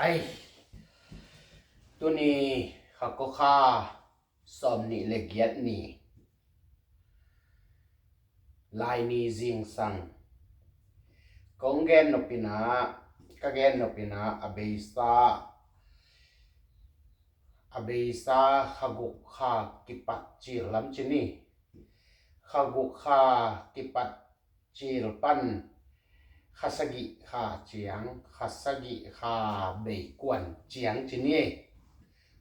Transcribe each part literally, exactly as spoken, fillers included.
Ai, tuni kha kua kha sawm nih le giat ni, lai ni zingsang. Kong gen nopina, ka gen nopina a beisa, a beisa kha guk kha kipat cil lam ci ni. Kha guk kha kipat cil pan kha sagih kha ciang, kha sagih kha bei kuan ciang ci ni.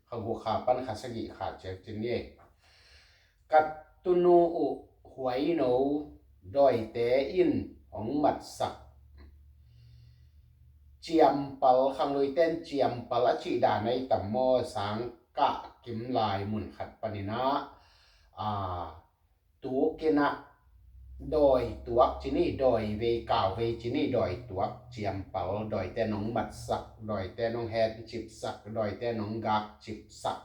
Kha guk kha pan kha sagih kha ciang ci ni. Ka tunu uh Huaino dawite in hong matsak ciampal, khangluite in ciampal a cih dan a i tam maw, sang kah kim lai mun khat panin ah, a, tukin ah dawi tuak ci ni, dawi vei kau vei ci ni, dawi tuak ciampal, dawite in hong matsak, dawite in hong hencipsak, dawite in hong gakcipsak.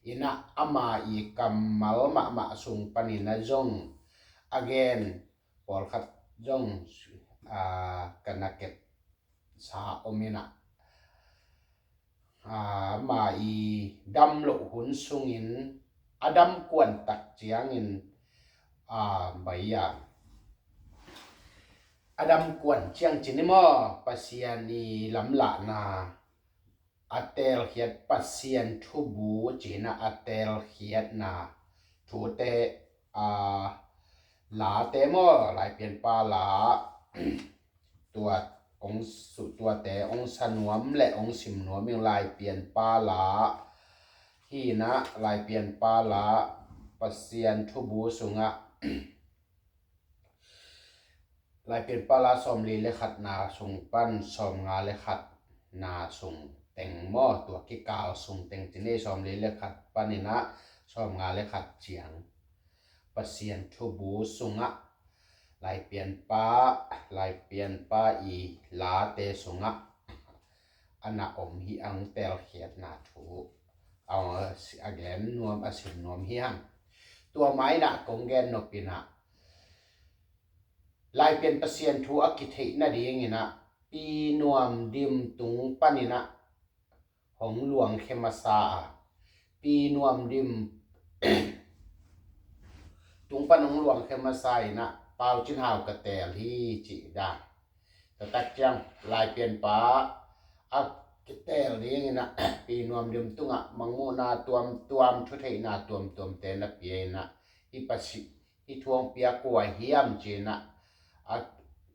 In ah ama i kammal mahmah sung panin ah zong a gen pawlkhat zong, a, ka na kep sa om in ah, a, ama i dam loh hun sungin a dam kuan tak ciangin, a, bai a, a dam kuan ciang ci ni maw, Pasian i lamlahna a telkhiat, Pasian thubu ci-in ah a telkhiatna thute, a, late maw, Laipianpa la, tua hong su-, tuate hong sa nuam le hong sim nuam ing. Laipianpa la hi in ah, Laipianpa la, Pasian thubu sungah, Laipianpa la sawmli le khatna sung pan sawmnga le khatna sung teng maw, tua kikal sung teng ci ni, sawmli le khat panin ah sawmnga le khat ciang, Pasian thubu sungah, Laipianpa, Laipianpa i late sungah a na om hi ang, telkhiatna thu a, a gen nuam, a sim nuam hi hang. Tua mah in ah kong gen nopina, Laipian Pasian thu a kitheih nadingin ah Pi Nuam Dim tung panin ah hong luangkhia masa a, Pi Nuam Dim tung pan hong luangkhia masa in ah Pau Cin Hau ka teel hi cih dan. Tua tak ciang Laipianpa a kiteel dingin ah Pi Nuam Dim tungah mangmuhna tuamtuam, thutheihna tuamtuamte na pia in ah, hih Pasi-, hih thu hong pia kua hiam ci-in ah a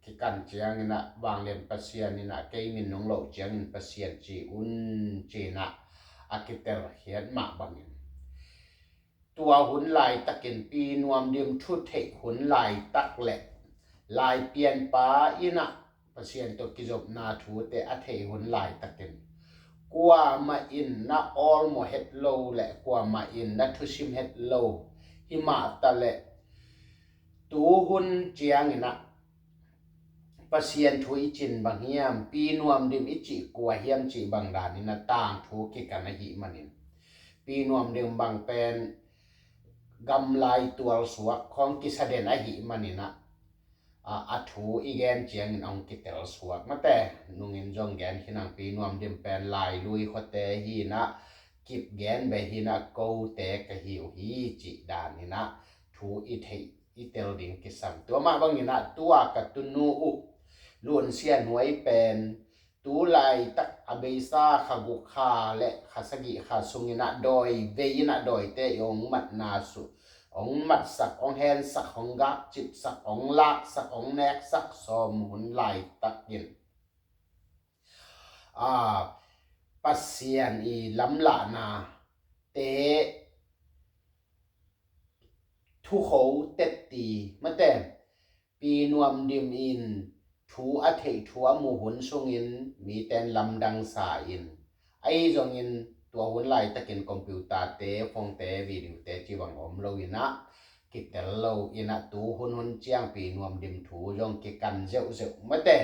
kikan ciangin ah, Vanglian Pasian in ah kei min nong loh ciangin Pasian ci un ci-in ah a kitelkhiat mah bangin, tua hun laitakin Pi Nuam Dim thutheih hun laitak le Laipianpa in ah Pasian tawh kizopna thute a theih hun laitakin, kuamah in na awlmawh het lo le kuamah in na thusim het lo, himah ta le tu hun ciangin ah Pasian thu i cin bang hiam, Pi Nuam Dim i cih kua hiam cih bang danin ah tangthu kikan ahih manin, Pi Nuam Dim bang pen gamlai tualsuak khawng kisa den ahih manin ah, a, a thu i gen ciangin hong kitelsuak mate. Nungin zong gen khin ang, Pi Nuam Dim pen Lailui khuate hi in ah, kip gen beh hi in ah, kote ka hi uh hi cih danin ah thu i theih i tel ding kisam. Tua mah bangin ah tua ka tunu uh Lun Sian Huai pen tu laitak a beisa kha guk kha le kha sagih kha sungin ah dawi vei in ah dawite i hong matna su, hong matsak, hong hensak, hong gakcipsak, hong laksak, hong neksak sawm hun laitakin, a, Pasian i lamlahna te thukho tetti mate, Pi Nuam Dim in thu a theih, thu a muh hun sungin mite in lamdang sa in, ahi zongin tua hun laitakin computer te, phone te, video te ci bang om lo in ah, kitel lo in ah, tu hun hun ciang Pi Nuam Dim thu zong kikan zeuhzeuh mate.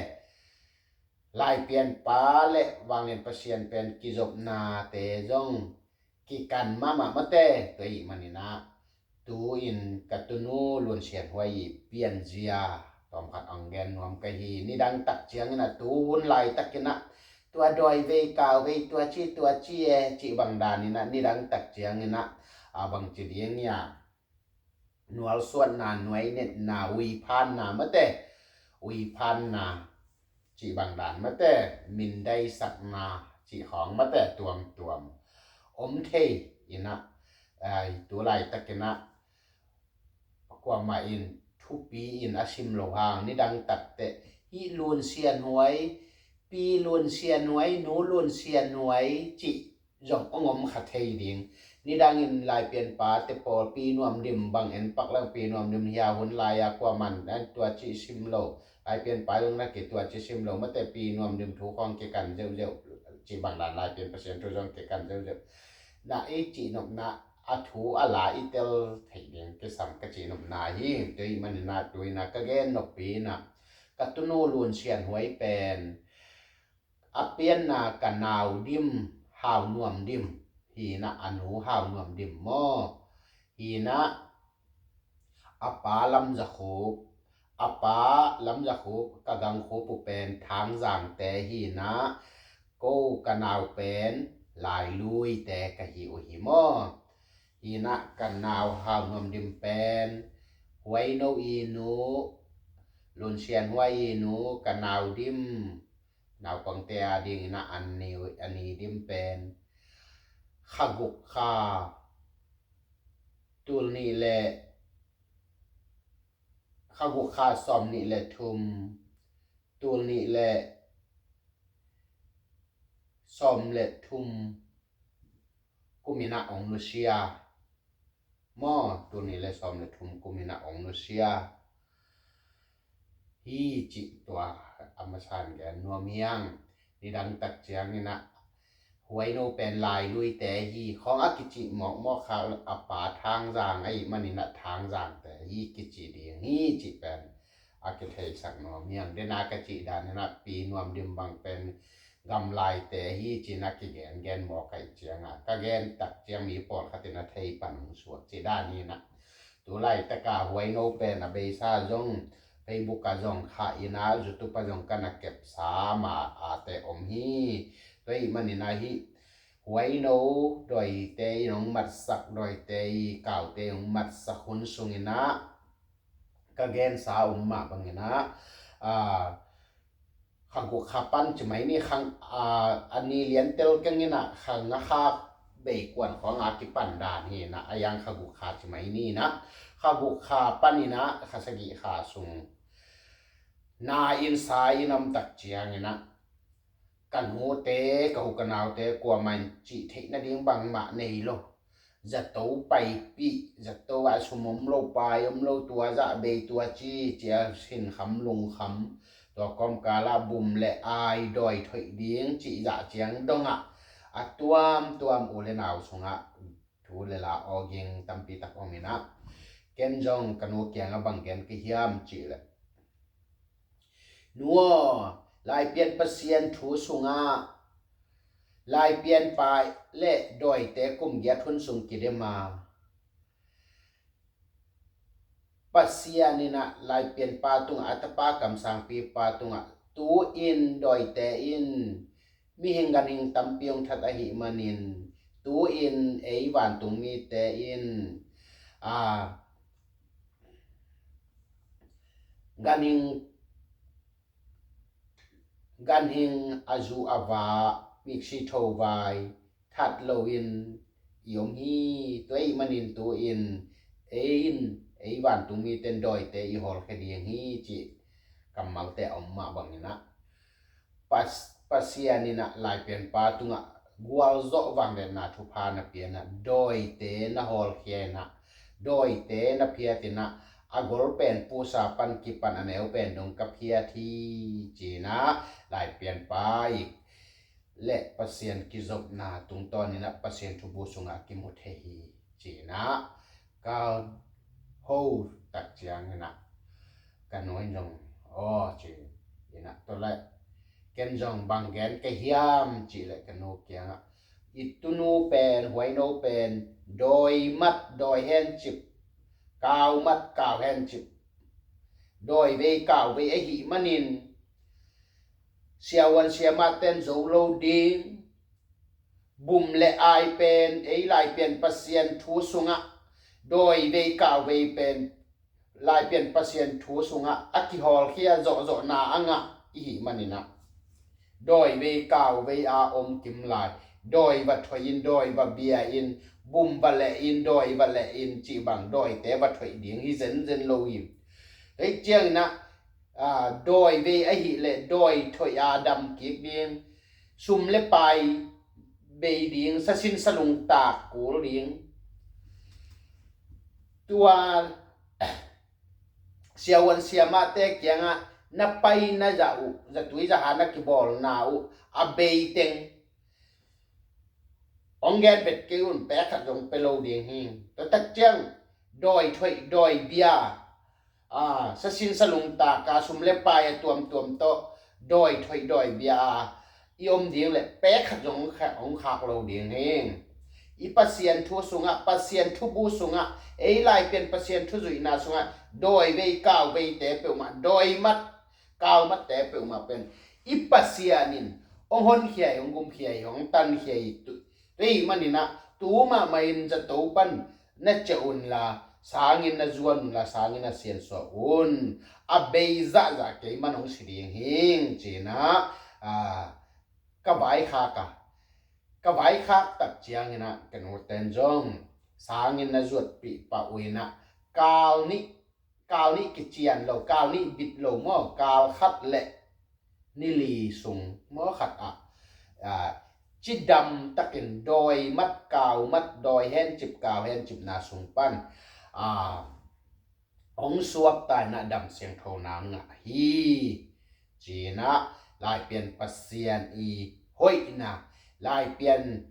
Laipianpa le Vanglian Pasian pen kizopnate zong kikan mahmah mate. Tua ahih manin ah tu-in ka tunu Lun Sian Huai i pianzia tawmkhat hong gen nuam ka hi. Nidang tak ciangin ah tu hun laitakin ah tua dawi vei kau vei tua ci tua ci e cih bang danin ah nidang tak ciangin ah a bangci ding ia nualsuatna, nuainetna, uiphanna mate, uiphanna cih bang dan mate, mindaisakna cih khawng mate tuamtuam om thei in ah, ai, tu laitakin ah kuamah in thupi in a sim lo hang nidang takteh hih Lun Sian Huai, Pi Lun Sian Huai, Nu Lun Sian Huai cih zong hong om kha thei ding. Nidangin Laipianpa te pawl Pi Nuam Dim bang en pak lang Pi Nuam Dim hia hun lai-a kuaman an tua cih sim lo. Laipianpa zong na kitua cih sim lo mate Pi Nuam Dim thu khawng kikan zeuhzeuh cih bang dan Laipian Pasian thu zong kikan zeuhzeuh. Na ei cih nopna a thu a la i tel theih ding kisam ka cih nopna hi. Tua ahih manin ah tu in ah ka gen noppi in ah ka tunu Lun Sian Huai pen a pianna ka nau dim Hau Nuam Dim hi in ah a nu Hau Nuam Dim maw hi in ah a pa Lam Za Khup, a pa Lam Za Khup ka gang khup uh pen Thang Zangte hi in ah ko ka nau pen Lai Lui te ka hi uh hi maw hi in ah ka nau Hau Nuam Dim pen Huai No i nu, Lun Sian Huai i nu ka nau dim, naupangte a dingin ah a ni, a ni dim pen kha guk kha tul nih le kha guk kha sawm nih le thum, tul nih le sawm le thum kum in ah hong nusia maw, tul nih le sawm le thum kum in ah hong nusia hi cih tua a masa in gen nuam hi ing. Nidang tak ciangin ah Huai No pen Lai Lui te hi khawng a kicih mawkmawk kha a pa Thang Zang ahih manin ah Thang Zangte hi kicih ding hi cih pen a kitheisak nuam hi ing. Dena ka cih danin ah Pi Nuam Dim bang pen gamlaite hi ci in ah kigengen mawk ahih ciangah ka gen tak ciang mi pawlkhat in ah thei pan hong suak cih dan hi in ah tu laitaka Huai No pen a beisa zong Facebook ah zong khah in ah YouTube ah zong ka na kepsa ma a te om hi. Tua ahih manin ah hih Huai No dawite in hong matsak, dawite i kaute in hong matsak hun sungin ah ka gensa om mah bangin ah, ah, kha guk kha pan ci mai ni khang, ah, a ni lian tel keng in ah kha nga kha bei kuan khawng a kipan dan hi in ah a yang kha guk kha ci mai ni in ah kha guk kha pan in ah kha sagih kha sung na in sa in om tak ciangin ah ka nute, ka u ka naute kuamah in cih theih nading bangmah nei lo. Zato paipih, zato ah sum om lo, pai om lo, tua zah bei tua ci, cia sinkham lungkham, tua kawmkal ah bum le ai dawi thoih ding cih zah ciang dongah a tuamtuam u le nau sungah thu le la awging tampi tak om in ah ken zong ka nu kiangah bang gen ka hiam cih leh, nu aw, Laipian Pasian thu sungah Laipianpa le dawite kum giat hun sung kidem a, Pasian in ah Laipianpa tungah a tapa kamsangpipa tungah tu-in dawite in mihing ganhing tampi hong that ahih manin tu-in ei vantungmite in a ganhing ganhing a zu a va, miksi tho vai that loin i om hi. Tua ahih manin tu-in ei in ei vantungmite in dawite i hawlkhia ding hi cih kammalte a om mah bangin ah Pas- Pasian in ah Laipianpa tungah gualzawh vangliatna thupha na pia in ah dawite na hawlkhia in ah dawite na phiat in ah a gol pen pusa pan kipan a neu pen dong ka phiat hi ci in ah Laipianpa i le Pasian kizopna tungtawn in ah Pasian thubu sungah kimu thei hi ci in ah ka ho tak ciangin ah ka nu in zong aw ci in ah tua leh ken zong bang gen ka hiam cih leh ka nu kiangah i tunu pen, Huai No pen dawi mat dawi hencip, kau mat kau hencip, dawi vei kau vei ahih manin siavuan siamah ten zo lo ding. Bum le ai pen ei Laipian Pasian thu sungah dawi vei kau vei pen Laipian Pasian thu sungah a kihawlkhia zawhzawhna a ngah i hih maninah dawi vei kau vei a om kim lai, dawi va thoih in dawi va bia in, bum va leh in dawi va leh in cih bang dawite va thoih ding hi zenzen lo hi. Hei cianginah dawi vei ahih leh dawi thoih a dam kik ding, sum le pai bei ding, sasin salung tak kul ding. Tua siavuan siamahte kiangah na pai na zah uh, zatui zaha na kibawlna uh a bei teng hong gen bet kei un, pek khat zong pe lo ding hi. Tua tak ciang dawi thoih dawi bia, sasin salung taka sum le pai a tuamtuam tawh dawi thoih dawi bia a i om ding le pek khat zong hong khak lo ding hi. I Pasian thu sungah, Pasian thubu sungah, ei Laipian Pasian thuzuihna sungah dawi vei kau veite peuhmah, dawi mat kau matte peuhmah pen i Pasian in hong honkhia hi, hong gumkhia hi, hong tankhia hi. Tua ahih maninah tu mahmah in zato pan na ciah unla, sangin na zuan unla, sangin na siansuah un. A bei zahzah kei man hong si ding hing cinah ka vaikhak a, ka vaikhak tak cianginah ka nute'n zong sangin na zuatpih pah uh inah kal nih, kal nih kician lo, kal nih bit lo maw, kal khat le nili sung maw khat ah cidam takin dawi mat kau mat, dawi hencip kau hencipna sung pan hong suakta inah dam siangthona ngah hi. Cinah Laipian Pasian i hoihna, Laipian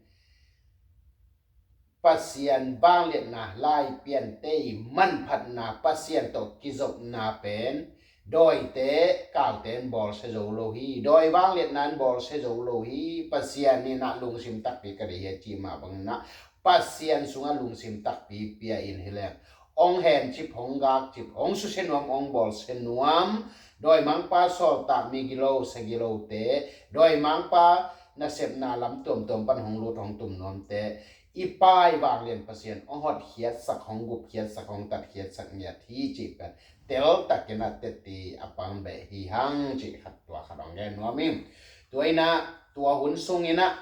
Pasian vangliatna, Laipiante i manphatna, Pasian tawh kizopna pen dawite kaute in bawlsia zo lo hi. Dawi vangliatna in bawlsia zo lo hi. Pasian inah lungsim takpi ka deih hi a cih mah banginah Pasian sungah lungsim takpi pia in hileng hong hencip, hong gakcip, hong susia nuam, hong bawlsia nuam, dawimangpa sawltak, migilo, sagilote, dawimangpa nasepna lam tuamtuam pan hong lut hong tum nuamte i Pa i vanglian Pasian hong hotkhiatsak, hong gupkhiatsak, hong tatkhiatsak ngiat hi cih pen teltakin a teti a pang beh hi hang cih khat, tua khat hong gen nuam hi. Tua inah tua hun sunginah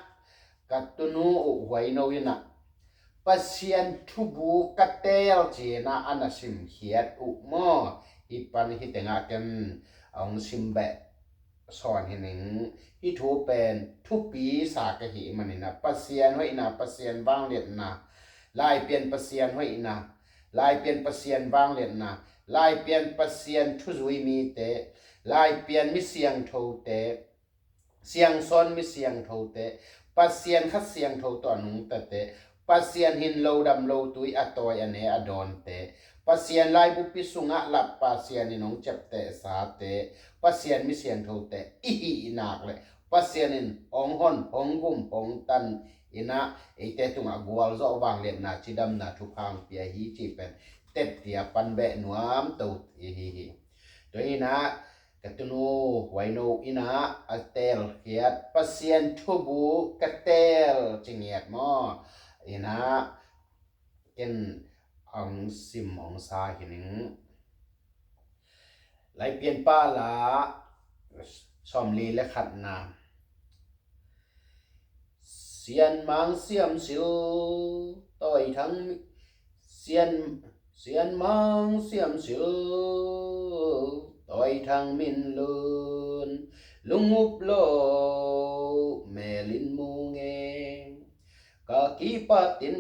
ka tunu uh Huaino inah Pasian thubu ka teel cinah a na simkhiat uh maw? Hih pan hih tengah ken a hong sim beh sawn hi ning. Hih thu pen thupi sa ka hih maninah Pasian hoihna, Pasian vangliatna, Laipian Pasian hoihna, Laipian Pasian vangliatna, Laipian Pasian thuzui mite, Laipian mi siangthote, siangsawn mi siangthote, Pasian Kha Siangtho tawh a nungtate, Pasian hin lo dam lo tui a tawi a ne a dawnte, Pasian laibupi sungah lap Pasian in hong ciaptehsate, Pasian mi siangthote i hih nak le Pasian in hong hon, hong gum, hong tan inah eite tungah gualzawh vangliatna, cidamna, thupha hong pia hi cih pen tepti a pan beh nuam to i hi hi. Tua inah ka tunu Huaino inah a teelkhiat Pasian thubu ka teel ci ngiat maw? Inah ken a hong sim hong sa hi ning. Laipianpa la sawmli le khatna. Sianmang siamsil tawi thang, sian, sianmang siamsil tawi thang min lun, lungup lo melin mu nge. Ka kipatin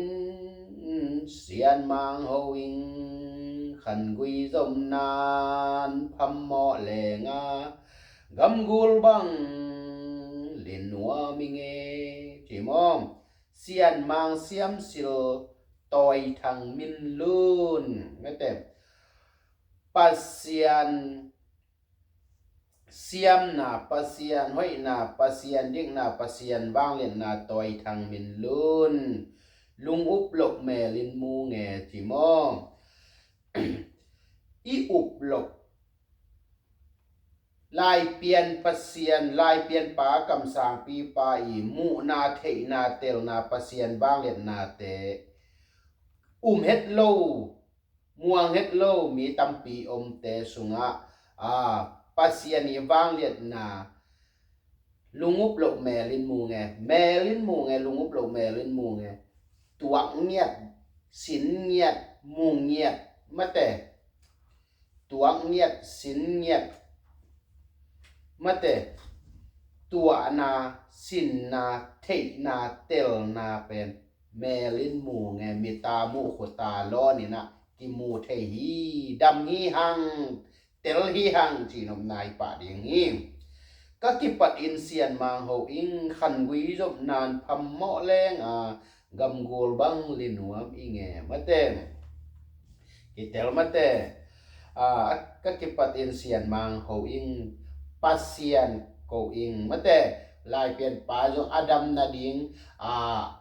sianmang ho ing, khangui zomnan phammawh lenga, gamgul bang lin nuam i nge. Ci maw? Sianmang siamsil tawi thang min lun. Mete Pasian siamna, Pasian hoihna, Pasian dikna, Pasian vangliatna tawi thang min lun. Lungup loh melin mu nge ci maw? I up loh Laipian Pasian, Laipianpa, kamsangpipa i muhna, theihna, telna, Pasian vangliatnate um het lo, muang het lo mi tampi omte sungah, a, Pasian i vangliatna lungup loh mel in mu nge, mel in mu nge, lungup loh mel in mu nge. Tuak ngiat, sin ngiat, mu ngiat, mate. Tuak ngiat, sin ngiat, mate. Tuahna, sinna, theihna, telna pen mel in mu nge, mita muh khuta lawnin ah kimu thei hi, dam hi hang, tel hi hang, ci nopna i pah ding hi. Ka kipat in Sian Mang Ho Ing, khan gui zop nan phammawh leng a, gamgul bang li nuam i nge, mate. Kitel, mate. A, ka kipat in Sian Mang Ho Ing, Pasian ko ing, mate. Laipianpa zong a dam nading, a,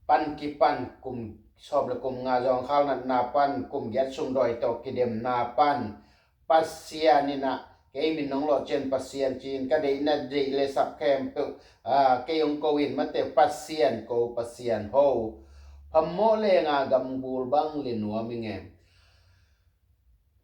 pan kipan kum sawm le kum nga zawngkhal natna pan, kum giat sumdawi tawh kidemna pan, Pasian in ah, kei min nong lawh ciang Pasian ci-in, ka deihna deih le sap khempeuh, a, kei hong ko in, mate. Pasian ko, Pasian ho. Phammawh leng a, gamgul bang li nuam i nge.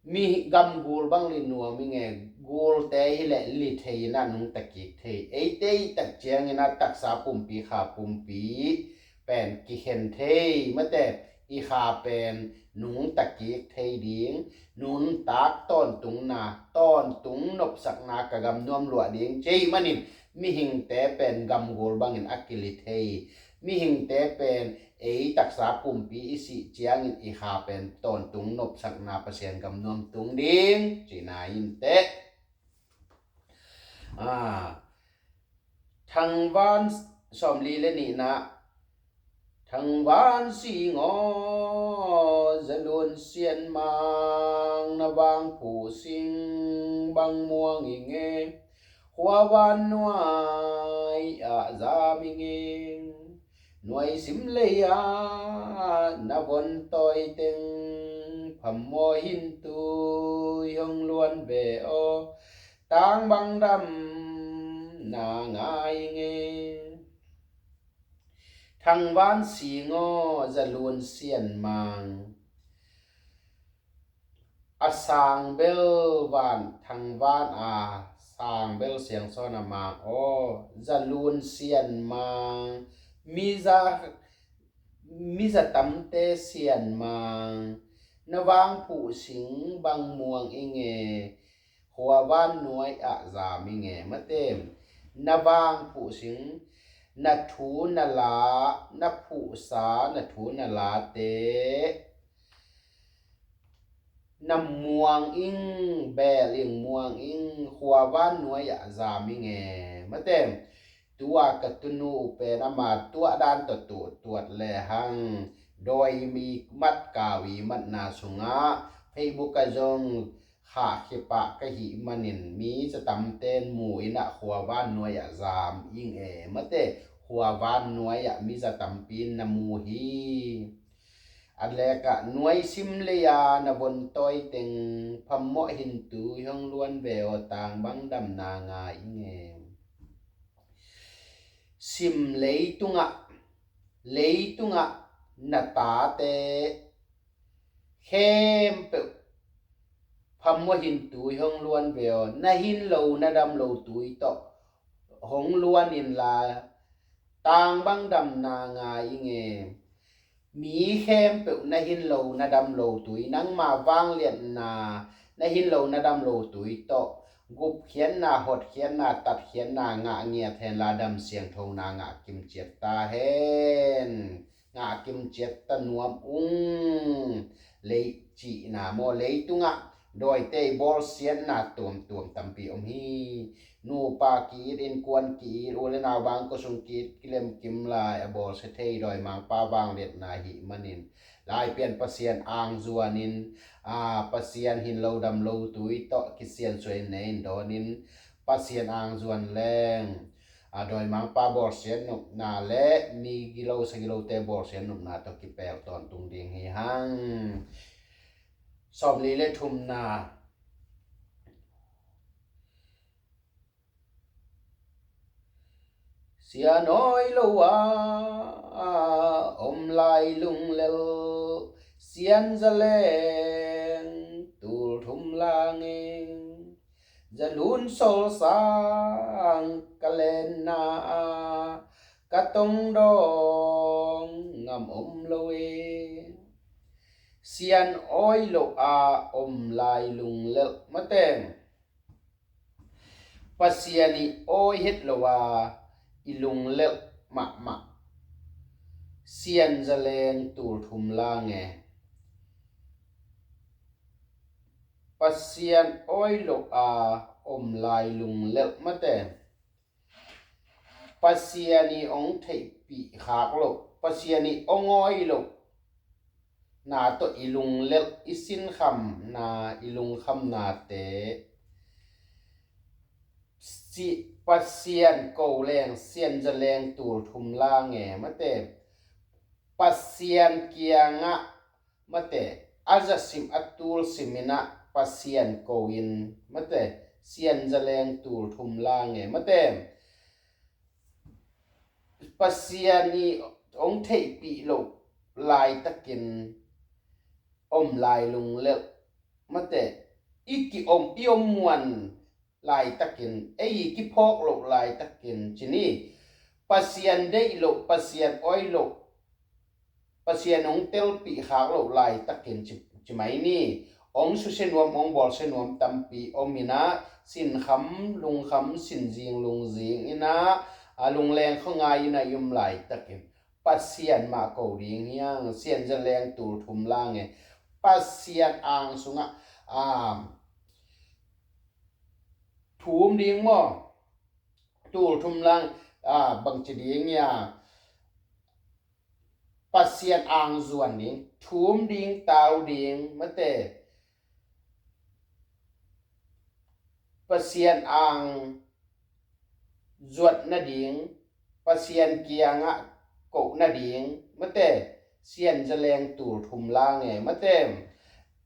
Mi gamgul bang li nuam i nge. Gulte hi leh li thei in ah, nungta kik thei. Eite i tak ciangin ah taksa pumpi, kha pumpi pen kikhen thei, mate. I kha pen nungta kik thei ding, nuntak tawntungna, tawntung nopsakna, ka gam nuam luah ding ci ahih manin, mihingte pen gamgul bangin a kili thei. Mihingte pen ei taksa pumpi i sih ciangin i kha pen tawntung nopsakna, Pasian gam nuam tung ding cihna inteh. A, Thangvan sawmli le nihna. Thangvan Sing aw, Zalun Sian Mang, na vangphuh sing bang muang i nge. Khuavan nuai ah zam i nge. Nuai sim lei ah na von tawi teng, phammaw hin tui hong luan ve aw, tang bang dam na ngai i nge. Thangvan Sing aw, Zalun Sian Mang, a sang bel van, Thangvan a sang bel Siangsawn a Mang aw, Zalun Sian Mang, miza, miza tamte Sian Mang, na vangphuh sing bang muang i nge. Khuavan nuai ah zam i nge, mate. Na vangphuh sing, na thu na la, na phuhsa, na thu na late na muang ing, bel ing, muang ing, khuavan nuai ah zam i nge, mate. Tua ka tunu uh pen ama tuah dan tawh tuh tuat lehang, dawi mi mat, kau i matna sungah, Facebook ah zong khah khipah ka hih manin, mi zatamten mu in ah khuavan nuai ah zam ing e, mate. Khuavan nuai ah mi zatampi in na mu hi. A lek ah, nuai sim lei a na von tawi teng, phammaw hin tui hong luan ve aw, tang bang dam na ngai i nge. Sim leitungah, leitungah na tate khempeuh phammaw hin tui hong luan ve aw, na hin lo na dam lo tui tawh hong luan inla, tang bang dam na ngai i nge. Mi khempeuh na hin lo na dam lo tui, nangma vangliatna, na hin lo na dam lo tui tawh gupkhiatna, hotkhiatna, tatkhiatna ngah ngiat henla, dam siangthona ngah kimciat ta hen. Ngah kimciat ta nuam ung. Lei cihna maw, leitungah dawite i bawlsiatna tuamtuam tampi om hi. Nupa ki-it, innkuan ki-it, u le nau bangkua sung ki-it, kilemkim lai a bawlsia thei dawimangpa vangliatna hih manin, Laipian Pasian angzuanin, a, Pasian hin lo dam lo tui tawh kisiansuahin ne in dawnin, Pasian angzuan leng, a, dawimangpa bawlsiat nopna le mi gilo sagilote bawlsiat nopna tawh kipel tawntung ding hi hang. Sawmli le thumna. Sian awi lo a om lai lunglel, Sian zaleng tul thum lange, zalun sol sang ka lenna a ka tong dawng ngam om lo e. Sian awi lo a om lai lunglel mate. Pasian i awi het lo a i lunglel mahmah. Sian zaleng tul thum lange. Pasian awi lo a om lai lunglel mate. Pasian i ong theihpih khak lo, Pasian i ong awi lo na tawh i lunglel, i sinkhamna, i lungkhamnate si Pasian ko leng Sian zaleng tul thum lange mate. Pasian kiangah mate, a zasim a tul siminah Pasian ko in mate, Sian zaleng tul thum lange mate. Pasian i ong theihpih lo laitakin om lai lunglel mate, i kiom, i om muan laitakin, ei i kiphawk lo laitakin ci ni. Pasian deih lo, Pasian awi lo, Pasian ong telpih khak lo laitakin ci, ci mai ni. Ong susia nuam, ong bawlsia nuam tampi om inah, sinkham lungkham, sinzing lungzing inah, a lungleng khawngai inah i om laitakin Pasian mah ko ding hiang, Sian zaleng tul thum lange. Pasian ang sungah a thum ding maw? Tul thum lang a bangci ding ia? Pasian ang zuan ding, thum ding, tau ding mate. Pasian ang zuat nading, Pasian kiangah koh nading mate, Sian zaleng tul thum lange mate.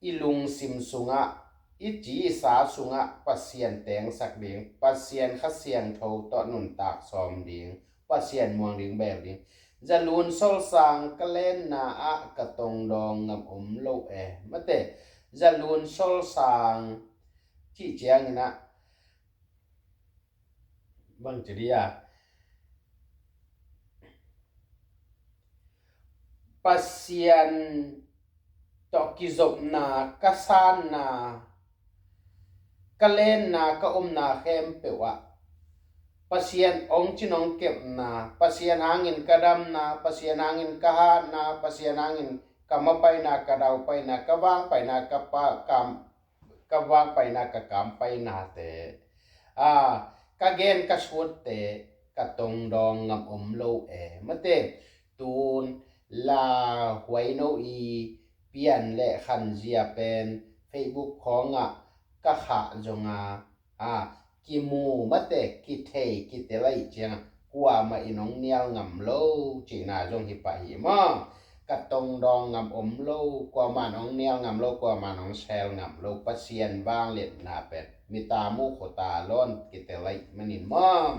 I lungsim sungah, i ci i sa sungah Pasian tengsak ding, Pasian Kha Siangtho tawh nuntak sawm ding, Pasian muang ding bel ding. Zalun sol sang ka lenna ah ka tong dawng ngam om lo e mate. Zalun sol sang cih cianginah bangci dia, Pasian tawh kizopna, ka sanna, ka lenna, ka omna khempeuh ah Pasian ong cin ong kepna, Pasian hangin ka damna, Pasian hangin ka hatna, Pasian hangin ka mapaina, ka daupaina, ka vangpaina, ka pa, ka, ka vangpaina, ka kampainate, a, ka gen ka suatte ka tong dawng ngam om lo e mate. Tun la huaino i pian le khanzia pen Facebook khawngah ka khah zonga, a, kimu mate, kithei kitel aih ciangah kuamah in ong nial ngam lo cihna zong hi pah hi maw? Ka tong dawng ngam om lo, kuamah in ong nial ngam lo, kuamah in ong sel ngam lo, Pasian vangliatna pen mita mu khuta lawn kitel aih manin maw?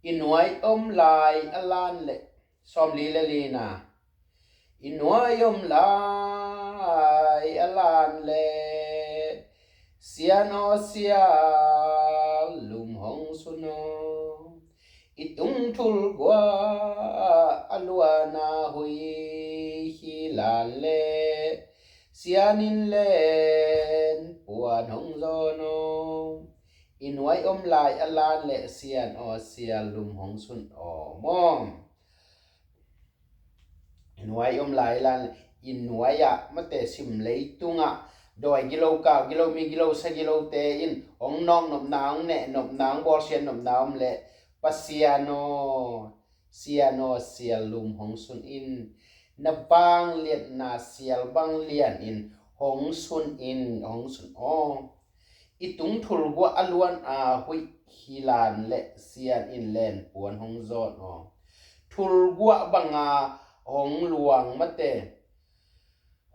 I nuai om lai a lan le, sawmli le lina. I nuai om lai a lan le, Sian aw Sian lum hong sun aw. I tung thul guah a luana hui hi lan le, Sian in len puan hong zawn aw. I nuai om lai a lan le, Sian aw Sian lum hong sun aw maw? I nuai om lai a lan le, i nuai ah mate, sim leitungah dawi gilo, kau gilo, mi gilo, sa gilote in hong nawk nopna, hong neh nopna, hong bawlsiat nopna om le, Pasian aw, Sian aw Sian lum hong sun in. Na vangliatna sial bang lian in hong sun in, hong sun aw. I tung thul guah a luana huih hi lan le, Sian in len puan hong zawn aw. Thul guah banga hong luang mate,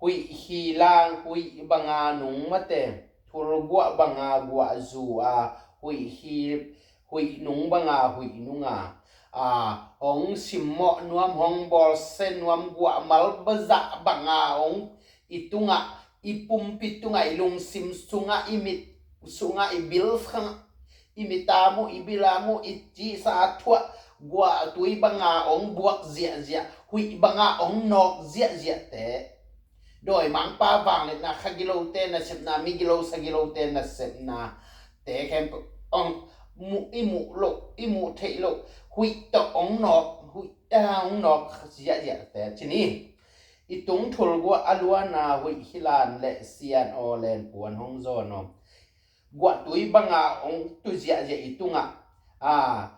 huih hi lang, huih banga nung mate, thul guah banga guah zu a, huih hi, huih nung banga huih nunga, a, hong simmawh nuam, hong bawlsia nuam, guahmal bazah banga hong i tungah, i pumpi tungah, i lungsim sungah, i mit sungah, i bil sungah, i mitam uh, i bilam uh, i cihsa thuah, guahtui banga hong buak ziahziah, huih banga hong nawk ziahziahte, dawimangpa vangliatna, khagilote nasepna, migilosa gilote nasepna te khempeuh hong muh, i muh loh, i muh theih loh huih tawh hong nawk, huih, ah, hong nawk ziahziahte ci ni. I tungthul guah a luana huih hilan le sian aw len puan hong zawn aw. Guahtui banga hong tu ziahziah i tungah, a,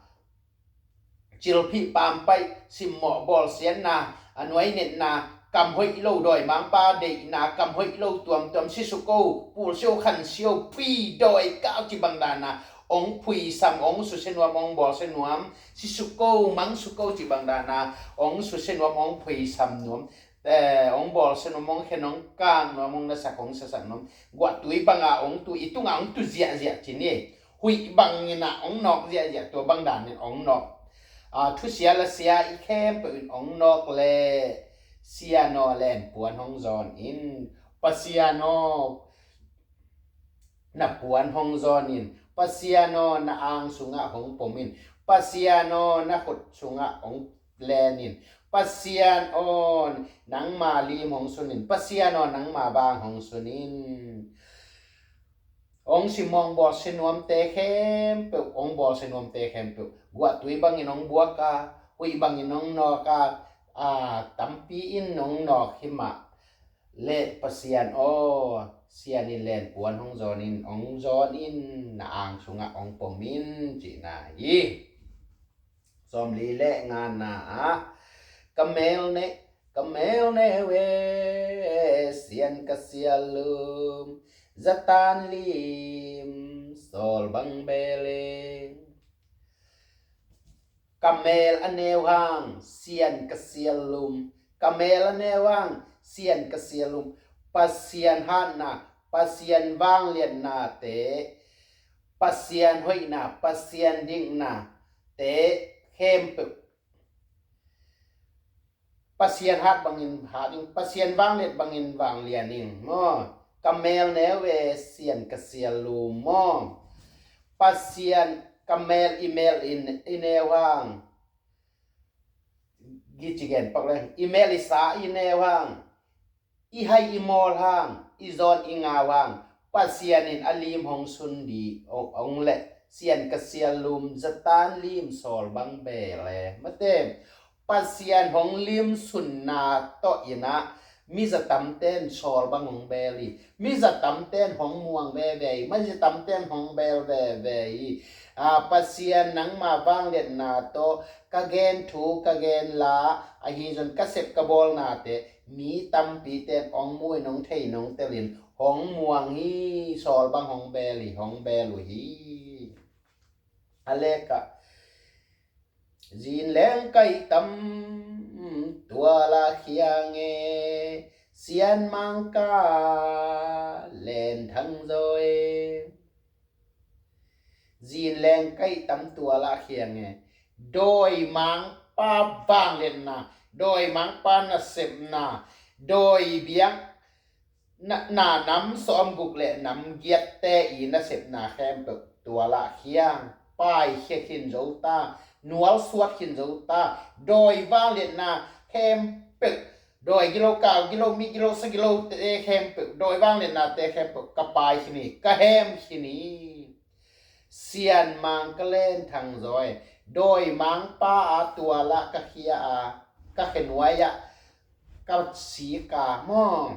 cilphih pampaih, simmawh bawlsiatna, a nuainetna, kam hoih lo dawimangpa deihna, kam hoih lo tuamtuam, sisuk o, pulsio, khansio, phui, dawi kau ci bang dana hong phuisam, hong susia nuam, hong bawlsia nuam, sisuk o, mangsuk o ci bang dana hong susia nuam, hong phuisam nuam, eh, hong bawlsia nuam, hong khen, hong kang nuam, hong nasak, hong sasak nuam, guahtui banga hong tu, i tungah hong tu ziahziah ci ni. Huih bangin ah hong nawk ziahziah, tua bang danin hong nawk. A, thusia lasia i khempeuh in hong nawk le, sian aw len puan hong zawn in. Pasian aw, na puan hong zawn in. Pasian aw, na ang sungah hong pom in. Pasian aw, na khut sungah hong len in. Pasian aw, nangma lim hong sun in. Pasian aw, nangma bang hong sun in. Hong simmawh, hong bawlsia nuamte khempeuh, hong bawlsia nuamte khempeuh guahtui bangin hong buak a, huih bangin hong nawk a, a, tampi in hong nawk hi mah. Le Pasian aw, sian in len puan hong zawn in, hong zawn in, na ang sungah hong pom in, cihna hi. Sawmli le ngana ah, ka mel ne, ka mel ne ve, sian ka sial lum, zatan lim, sawl bang bele. Ka mel a neu hang, sian ka sial lum. Ka mel a neu hang, sian ka sial lum. Pasian hatna, Pasian vangliatnate, Pasian hoihna, Pasian dikna te khempeuh. Pasian hat bangin hat in, Pasian vangliat bangin vanglian in maw. Ka mel neu ve, sian ka sial lum maw. Pasian, ka mel, i mel in, i neu hang. Gici gen pak leng, i mel i sa i neu hang, i hai i mawl hang, i zawn i ngau hang, Pasian in a lim hong sun di, hong, hong le, sian ka sial lum, zatan lim, sawl bang bele. Mate, Pasian hong lim sunna tawh in ah, mi zatamten sawl bang hong bel hi. Mi zatamten hong muang veve hi. Mi zatamten hong bel veve hi. A, Pasian nangma vangliatna tawh ka gen thu, ka gen la, ahi zong ka sep ka bawlnate mi tampiten hong mu in, hong thei in, hong tel in, hong muang hi, sawl bang hong bel hi, hong bel uh hi. A lek ah, zin leng kai tam tua la khiang e, sian mang ka len thang zaw e. Zin leng kai tam tua la khiang e. Dawimangpa vangliatna, dawimangpa nasepna, dawi biak na, na nam sawmguk le nam giatte i nasepna khempeuh tua la khiang, paikhia khin zo ta, nualsuat khin zo ta. Dawi vangliatna khempeuh, dawi gilo, kau gilo, mi gilo, sa gilo te khempeuh, dawi vangliatnate khempeuh ka pai khin hi, ka hem khin hi. Sian mang ka len thang zaw e. Dawimangpa a tua la ka khia a, ka khe nuai ah ka sik a maw.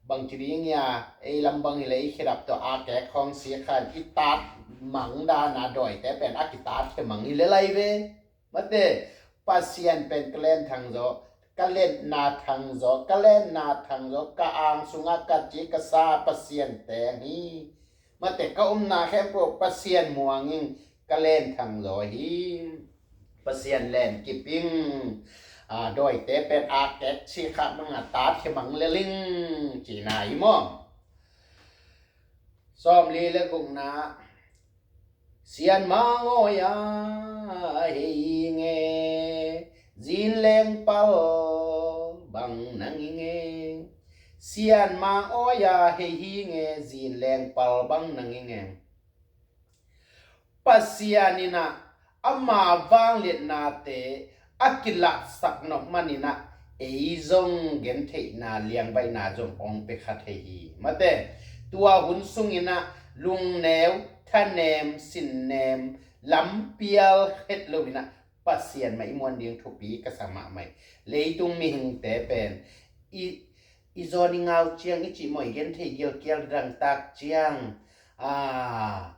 Bangci ding ia, ei lam bang hi le i khedap tawh a kek khawng sik khan i tat mang dana dawite pen a kitat khe mang hi le lai ve. Mate, Pasian pen ka len thang zaw, ka letna thang zaw, ka letna thang zaw, ka ang sungah ka ci ka sa Pasian teng hi. Mate, ka umna khempeuh Pasian muang in, ka len thang zaw hi. Pasian len kip in, a, dawite pen a kek ci kha mang a tat khe mang le ling, cihna hi maw. Sawmli le gukna, Sian Mang awi-a hei hi nge, Zin Leng Pal bang nang hi nge. Sian Mang awi-a hei hi nge, Zin Leng Pal bang nang hi nge. Pasian in ah ama vangliatnate a kilatsak nop manin ah ei zong gentheihna liangbaihna zong hong pia kha thei hi. Mate, tua hun sungin ah lungneu, thanem, sinnem, lampial het loin ah Pasian mah i muan ding thupi ka sa mahmah hi. Leitung mihingte pen i, i zawn i ngau ciang, i cihmawh i genthei gilkial dangtak ciang, a,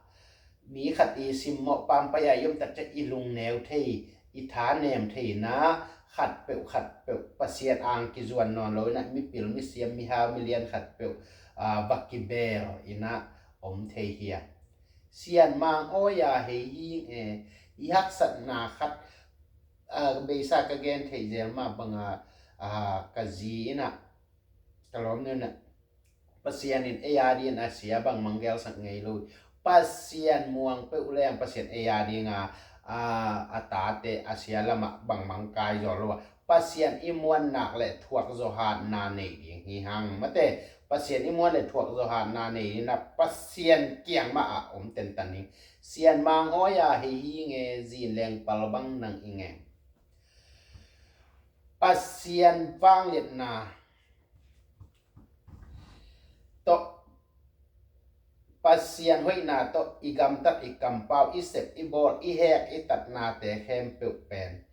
mi khat i simmawh pampai-a i om tak ciang i lungneu thei, i thanem thei in ah khatpeuh khatpeuh Pasian ang kizuan nawn loin ah mipil, misiam, mihau, milian khatpeuh, a, va kibel in ah om thei hi a. Sian Mang awi-a hei hi nge, i haksatna khat, a, beisa ka gentheih zel mah banga, a, ka zi in ah, ka lawmnu in ah, Pasian in ei a dingin a sia bangmang gelsak ngei lo. Pasian muang peuh leng Pasian ei a dinga, a, a tate a sia lamah bangmang kai zaw lo a, Pasian i muan nak le thuak zawhatna nei ding hi hang. Mate, Pasian i muan le thuak zawhatna nei ding in ah Pasian kiang mah ah om tentan ding. Sian Mang awi-a hei hi nge, Zin Leng Pal bang nang hi nge. Pasian vangliatna tawh, Pasian hoihna tawh i gamtat, i kampau, i sep, i bawl, i hek, i tatnate khempeuh pen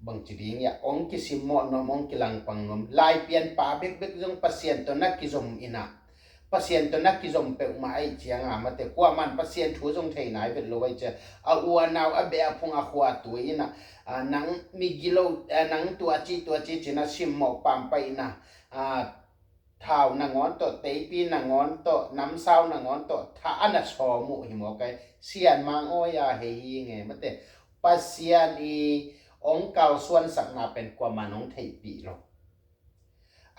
bangci ding ia, hong kisimmawh nuam, hong kilangpang nuam. Laipianpa bekbek zong Pasian tawh na kizom in ah, Pasian tawh na kizom peuhmah ahih cianga, mate, kuaman Pasian thu zong thei nai vet lo ahih ciang, a u a nau, a beh a phung, a khua a tui in ah, a, nang migilo, a, nang tuaci tuaci ci-in ah simmawh pampai in ah, a, thau nangawn tawh, teipi nangawn tawh, namsau nangawn tawh thah a na sawm uh hi mawk ai. Sian Mang awi-a hei hi nge. Mate, Pasian i hong kalsuansakna pen kuaman hong theihpih lo.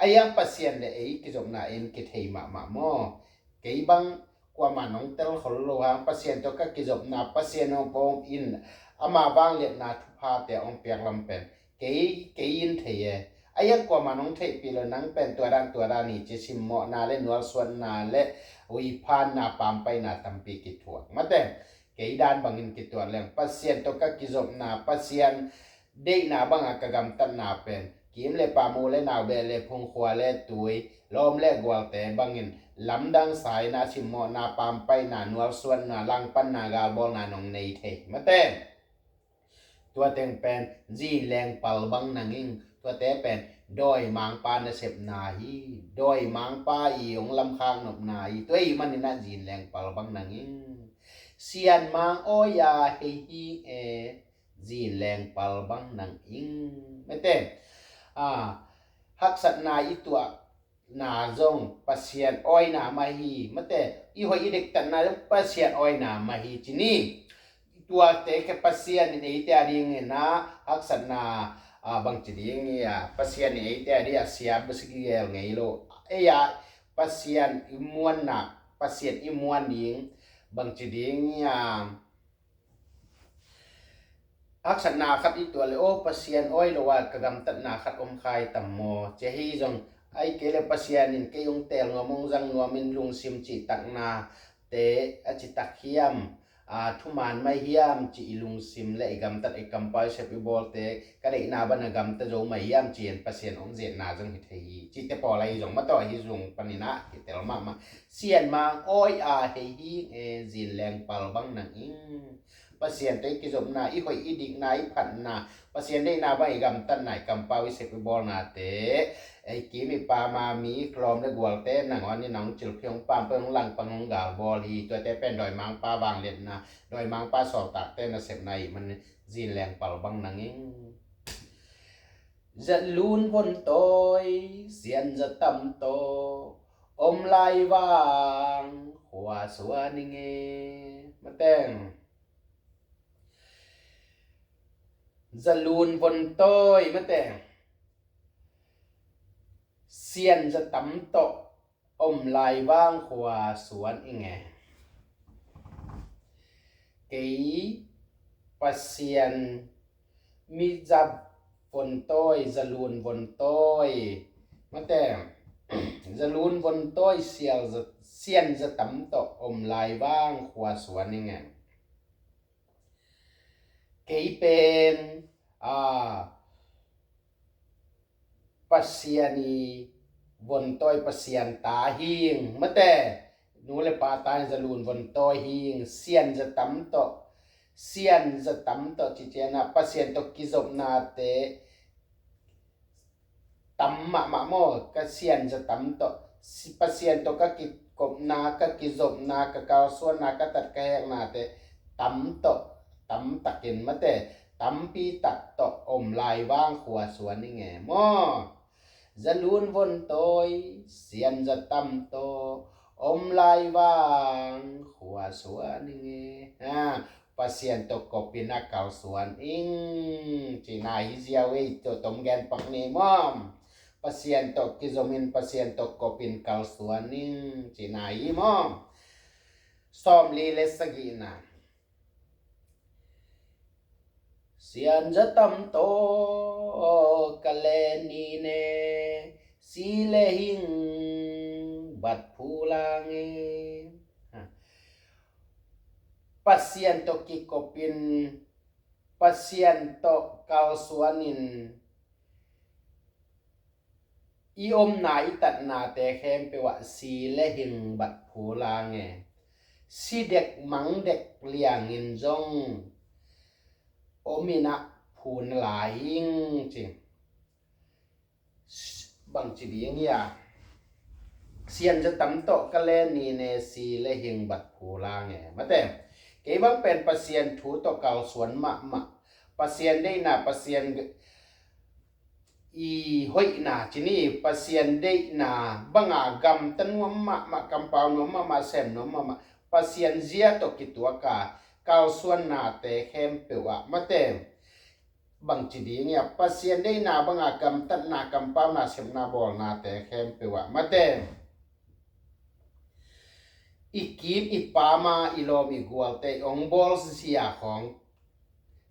A iang Pasian le ei kizopna in kithei mahmah maw? Kei bang kuaman hong telkhol lo hang, Pasian tawh ka kizopna, Pasian hong pawm in ama vangliatna thuphate hong piak lam pen kei, kei in thei e. A iang kuaman hong theihpih lo, nang pen tua dan tua dan hi ci simmawhna le nualsuanna le uiphanna, pampaina tampi kithuak. Mate, kei dan bangin kituat leng Pasian tawh ka kizopna, Pasian deihna banga ka gamtatna pen kim le pam, u le nau, beh le phung, khua le tui, lawm le gualte bangin lamdang sa-in ah simmawhna, pampaina, nualsuanna, langpanna, galbawlna nong nei thei. Mate, tua teng pen Zin Leng Pal bang nang ing. Tuate pen dawimangpa nasepna hi. Dawimangpa i hong lamkhak nopna hi. Tua ahih manin ah Zin Leng Pal bang nang ing. Sian Mang awi-a hei hi nge, Zin Leng Pal bang nang ing. Mate, a, haksatna i tuah na zong Pasian awina mah hi. Mate, i hoih i diktatna zong Pasian awina mah hi ci ni. Tuate khe Pasian in eite a dingin ah haksatna, a, bangci ding ia, Pasian in eite a ding a sia basi gel ngei lo. Ei a, Pasian i muanna, Pasian i muan ding bangci ding ia, haksatna khat i tuah le, aw, Pasian awi lo a ka gamtatna khat om khai tam maw? Ci hi zong, ai kei le Pasian in kei hong teel nuam, hong zang nuam in lungsim cihtaknate a citak hiam? A, thuman mai hiam ci i lungsim le i gamtat, i kampau, i sep, i bawlte ka deihna bana gamta zo mai hiam ci-in Pasian hong zetna zong hi thei hi. Cihte pawl ahi zong, mataw, ahi zong panin ah kitel mahmah. Sian Mang awi-a hei hi nge, Zin Leng Pal bang nang ing. Pasian tawh i kizopna, i hoih i dikna, i phatna, Pasian deihna bang i gamtatna, i kampau, i sep, i bawlnate, ei kim i pam a, mi lawm le gualte nangawn in hong cilphiat, hong pampaih, hong langpang, hong galbawl hi. Tuate pen dawimangpa vangliatna, dawimangpa sawltakte nasepna ahih manin Zin Leng Pal bang nang ing. Zalun vontawi sianza tam tawh om lai vang khua suan i nge. Mate, zalun vontawi, mate, sianza tam tawh om lai vang khua suan i nge. Kei Pasian mi za vontawi, zalun vontawi, mate, zalun vontawi sial za, sian za tam tawh om lai vang khua suan ing e. Kei pen, a, Pasian i vontawi, Pasian ta hing, mate, nu le pa ta in zalun vontawi hing, sian za tam tawh, sian za tam tawh ci ciangin ah Pasian tawh kizopnate tam mahmah maw, ka sian za tam tawh, si, Pasian tawh ka kikopna, ka kizopna, ka kalsuanna, ka tat ka heknate tam tawh, tam takin, mate, tampi tak tawh om lai vang khua suan ing e maw. Zalun vontawi, sian za tam tawh om lai vang khua suan ing e. Ha, Pasian tawh kopin a kalsuan ing, cihna hi ziau ei, tua tom gen pak ni maw. Pasian tawh kizomin, Pasian tawh kopin kalsuan ing, cihna hi maw. Sawmli le sagihna. Sian za tam tawh ka len ni ne, si le hing bat phu lang e. Ha. Pasian tawh kikopin, Pasian tawh kalsuanin, i omna i tatnate khempeuh ah si le hing bat phu lang e. Si dek mang dek liangin zong om in ah phu na lai ing ci. Bangci ding hia? Sian za tam tawh ka len ni ne, si le hing bat phu lang e. Mate, kei bang pen Pasian thu tawh kalsuan mahmah, Pasian deihna, Pasian i hoihna ci ni, Pasian deihna banga gamta nuam mahmah, kampau nuam mahmah, sem nuam mahmah, Pasian zia tawh kituak a kalsuannate khempeuh ah, mate, bangci ding hia? Pasian deihna banga gamtatna, kampauna, sepna, bawlnate khempeuh ah, mate, i kim i pam a i lawm i gualte i hong bawlzia khawng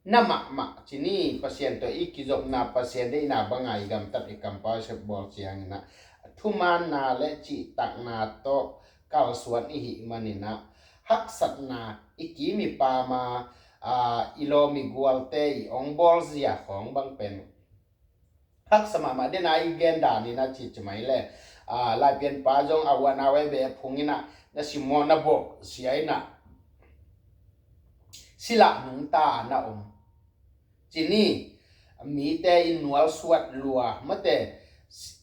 na mahmah ci ni. Pasian tawh i kizopna, Pasian deihna banga i gamtat, i kampau, i sep, bawl ciangin ah thumaanna le cihtakna tawh kalsuan i hih manin ah haksatna, i kim i pam a, a, i lawm i gualte i hong bawlzia khawng bang pen haksa mahmah. Den a i gen dan in ah ci ci mai le, a, Laipianpa zong a uan a wai be phung in ah na simmawh na bawh sia in ah silah nungta na om ci ni. Mite in nual suat lua, mate,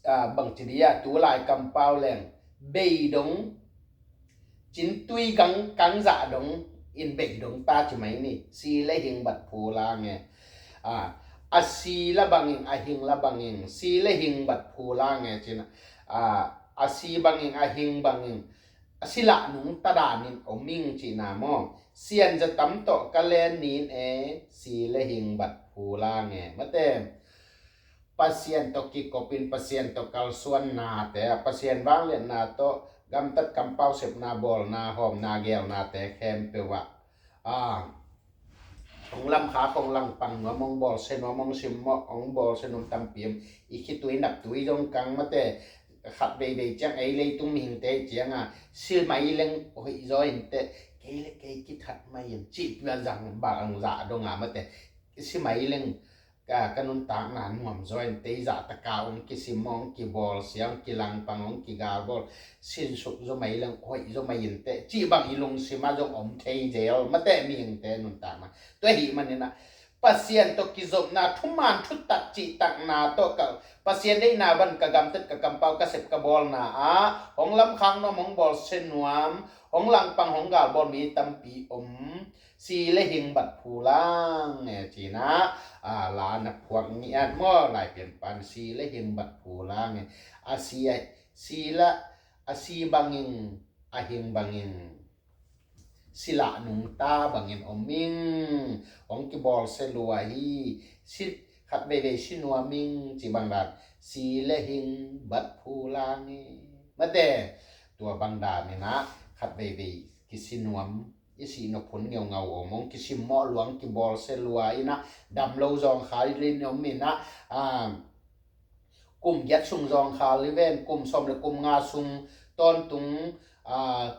a, bangci ding hia, tu lai kampau leng bei dong, cintui kang, kang zah dong in bei dong ta ci mai ni. Si le hing bat phu lang e. A, a si la banging, a hing la banging, si le hing bat phu lang e cin. A, a si banging, a hing banging, a silah nungta danin om ing cihna maw. Sian za tam tawh ka len ni ne, si le hing bat phu lang e. Mate, Pasian tawh kikopin, Pasian tawh kalsuannate, Pasian vangliatna tawh gamtat, kampau, sepna, bawlna, hawmna, geelnate khempeuh ah, a, hong lamkhak, hong langpang nuam, hong bawlsia nuam, hong simmawh, hong bawlsia nuam tampi om. I khitui naptui zong kang, mate, khat veivei ciang ei leitung mihingte ciang a si mai leng hoih zaw in teh, kei le kei kithat mai in cih pia zang bang zah dong a, mate, si mai leng ka, ka nuntakna nuam zaw in teh, i zahtaka hong kisim, hong kibawlsia, hong kilangpang, hong kigalbawl, sinsuk zaw mai leng hoih zaw mai in teh cih bang i lungsim ah zong om thei zel, mate, mihingte nuntakna. Tua ahih manin ah Pasian tawh kizopna, thuman thutak cihtakna tawh ka, Pasian deihna bang ka gamtat, ka kampau, ka sep, ka bawlna ah hong lamkhak nuam, hong bawlsia nuam, hong langpang, hong galbawl mi tampi om. Si le hing bat phu lang e cin ah, a, la na phuak ngiat maw, Laipianpan si le hing bat phu lang e. A si, a, si la, a si banging, a hing banging, silah nungta bangin om ing. Hong kibawlsia lua hi. Si, khat veivei si nuam ing ci bang dan, si le hing bat phu lang e. Mate, tua bang dan in ah khat veivei kisi nuam i sih nop hun ngeungau om, hong kisimmawh lua, kibawlsia lua in ah, dam lo zawngkhal in om in ah, aa, kum giat sung zawngkhal hi ven, kum sawm le kum nga sung tawntung, aa,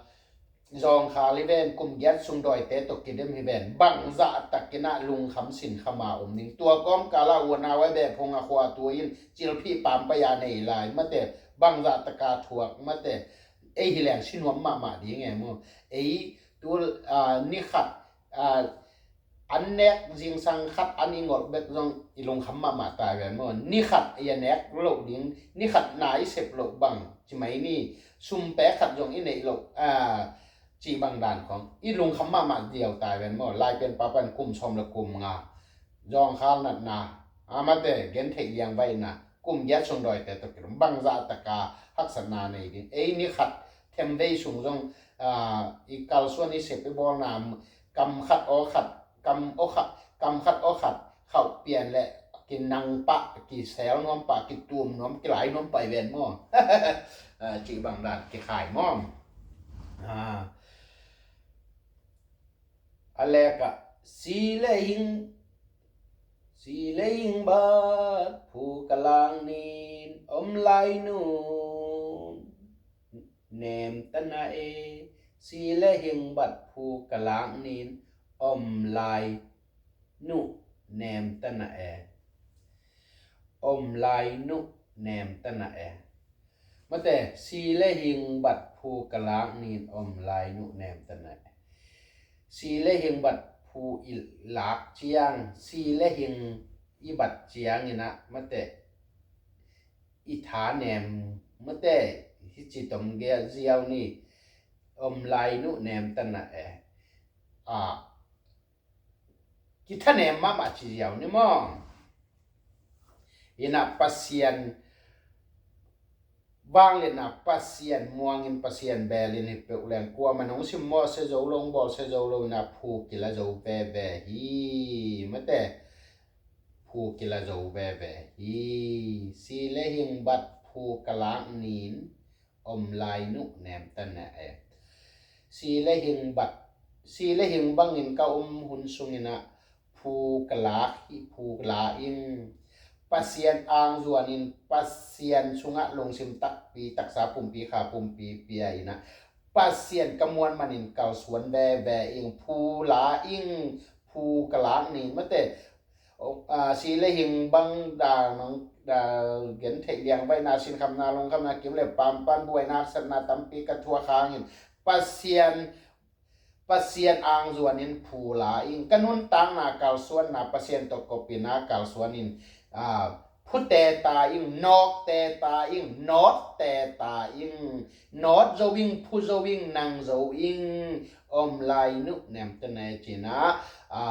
zawngkhal hi ven, kum giat sung dawite tawh kidem hi ven, bangzah takin ah lungkham sinkham a om ding. Tua kawmkal ah u a nau a beh phung a khua tu in cilphih pampai a nei lai, mate, bangzah taka thuak, mate, ei hi leng si nuam mahmah ding e maw. Ei tu, aa, ni khat, aa, an nek zingsang khat an i ngolh bek zong i lungkham mahmah ta ven maw. Ni khat i a nek loh ding, ni khat na i sep loh bang, ci mai ni, sum pek khat zong i neih loh, aa, cih bang dan khong i lungkham mahmah ziau ta ven maw. Laipian pa pan kum sawm le kum nga zawngkhal natna, a, mate, gentheih liangvaihna, kum giat sung dawite tawh kilawm, bangzah taka haksatna nei ding. Ei ni khat themvei sung zong, aa, i kalsuan, i sep, i bawlna, kam khat aw khat, kam aw khat, kam khat aw khat khauh pian le kinang pah, kisel nuam pah, kitum nuam, kilai nuam pah i ven maw. Aa, cih bang dan kikhai maw. Aa, a lek ah, si le hing, si le hing bat phu ka lak nin om lai nu nem ta na e. Si le hing bat phu ka lak nin om lai nu nem ta na e. Om lai nu nem ta na e. Mate, si le hing bat phu ka lak nin om lai nu nem ta na e. Si le hing bat phu i lak ciang, si le hing i bat ciang in ah, mate, i tha nem, mate, hi ci tom ge ziau ni, om lai nu nem ta na e. A, kithanem mahmah ci ziau ni maw. In ah Pasian vangliatna, Pasian muangin, Pasian belin hi peuh leng kuaman hong simmawhsia zo lo, hong bawlsia zo lo in ah phu kila zo veve hi, mate. Phu kila zo veve hi. Si le hing bat phu ka lak nin om lai nu nem ta na e. Si le hing bat, si le hing bangin ka om hun sung in ah phu ka lak hi, phu la in Pasian ang zuanin, Pasian sungah lungsim takpi, taksa pumpi, kha pumpi pia in ah Pasian ka muan manin kalsuan veve ing, phu la ing, phu ka lak ning, mate. O, a, si le hing bang da nong da gentheih liangvaihna, sinkhamna, lungkhamna, kim le pampan buaina, satna tampi ka thuak hangin Pasian, Pasian ang zuanin phu la ing, ka nuntakna kalsuanna Pasian tawh kopina kalsuanin, a, phute ta ing, nawkte ta ing, nawtte ta ing, nawt zo ing, phu zo ing, nang zo ing, om lai nu nem ta na e cina, a,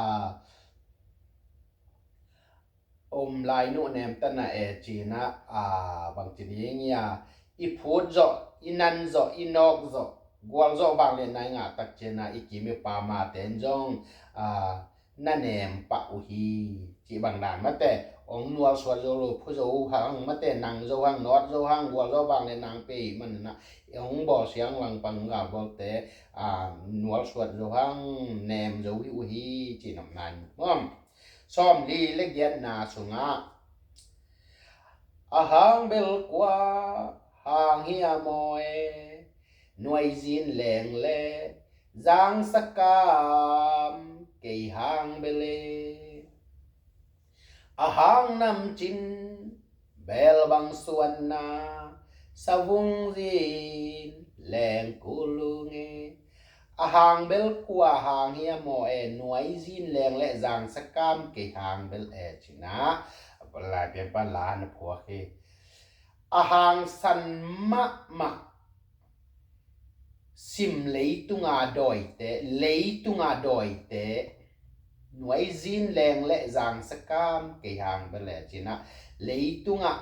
om lai nu nem ta na e cina, a, bang ci ding ia, i phut zawh, i nan zawh, i nawk zawh, gual zawh vangliatna i ngah tak cina, i kim i pam a ten zong, a, na nem pah uh hi, cih bang dan mate, ong nual suat zo lo, phu zo hang mate, nang zo hang, nawt zo hang, gual zo vangliatna ong pe man na, ong bawl siang langpang gal bawlte, a, nual suat zo hang, nem zo hi uh hi, cih nop nan. Sawm li le giatna sungah, a hang bel kua hang hi a maw e, nuaizin leng le zangsakam kei hang bel e. A hang namcin bel bang suanna, savung zin leng kulung e. A hang bel kua hang hi a maw e, nuaizin leng le zangsakam kei hang bel e cina, laipian pan la na phuak hi. A hangsan mahmah sim leitunga dawite, leitunga dawite, nuaizin leng le zangsakam kei hang bel e cina, leitunga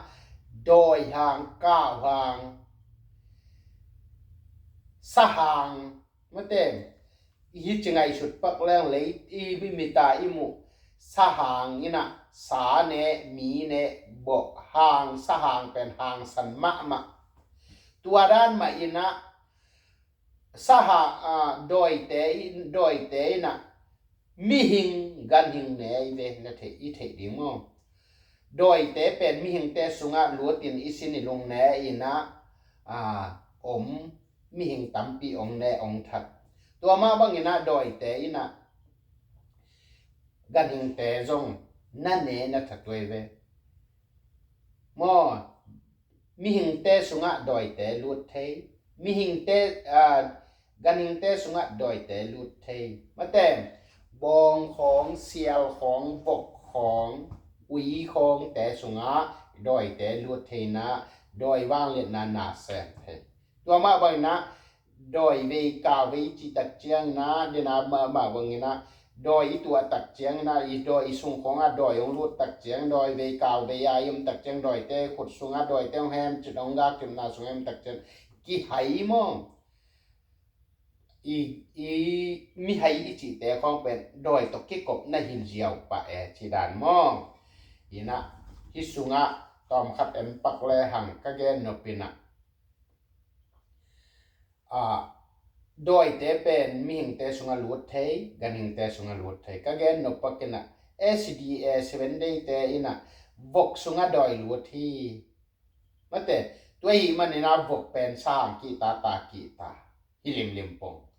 dawi hang, kau hang, sa hang, mate, i hi ci ngaihsut pak leng lei, i hi mita i muh, sa hang ina, sa ne, mi ne, bawh hang, sa hang pen hangsan mahmah. Tua dan mah ina, Saha, a, dawite in, dawite in ah mihing ganhing ne i ve na theih, i theih ding maw? Dawite pen mihingte sungah lutin i sin i lung ne in ah, a, om mihing tampi ong ne ong that. Tua mah bangin ah dawite in ah ganhingte zong na ne na that uh ei ve. Maw, mihingte sungah dawite lut thei. Mihingte, a, ganhingte sungah dawite lut thei. Mate, bawng khawng, sial khawng, vok khawng, ui khawngte sungah dawite lut thei in ah dawi vangliatna na sem thei. Tua mah bangin ah dawi vei kau vei cih tak ciangin ah, den a mah, mah bangin ah dawi i tuah tak ciangin ah, i dawi i sung khawngah dawi hong lut tak ciang, dawi vei kau vei a i om tak ciang, dawite khut sungah dawite hong hem cit hong gak kimna sung hem tak ciang kihai maw? I, i mihai i cihte khawng pen dawi tawh kikop na hi ziau pah e ci dan maw? In ah hih sungah tawmkhat en pak lehang ka gen nop in ah, a, dawite pen mihingte sungah lut thei, ganhingte sungah lut thei. Ka gen nop pak in ah S D A Seven Day-te in ah vok sungah dawi lut hi. Mate, tua ahih manin ah vok pen sang kihta, ta kihta hi limlim pong.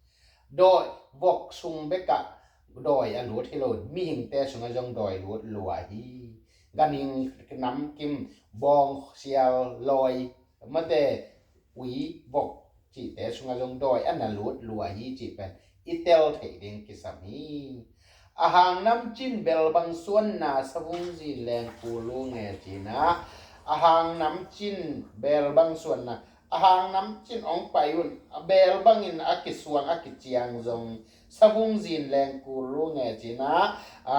Dawi, vok sung bekah dawi a lut hi lo, mihingte sungah zong dawi lut lua hi. Ganhing, namkim, bawng, sial, lawi, mate, ui, vok cihte sungah zong dawi a na lut lua hi cih pen i tel theih ding kisam hi. A hang namcin bel bang suanna savung zin leng kulu nge ci-in ah, a hang namcin bel bang suanna, a hang namcin ong pai un, a bel bangin a kisuang a kiciang zong savung zin leng kulu nge ci-in ah, a,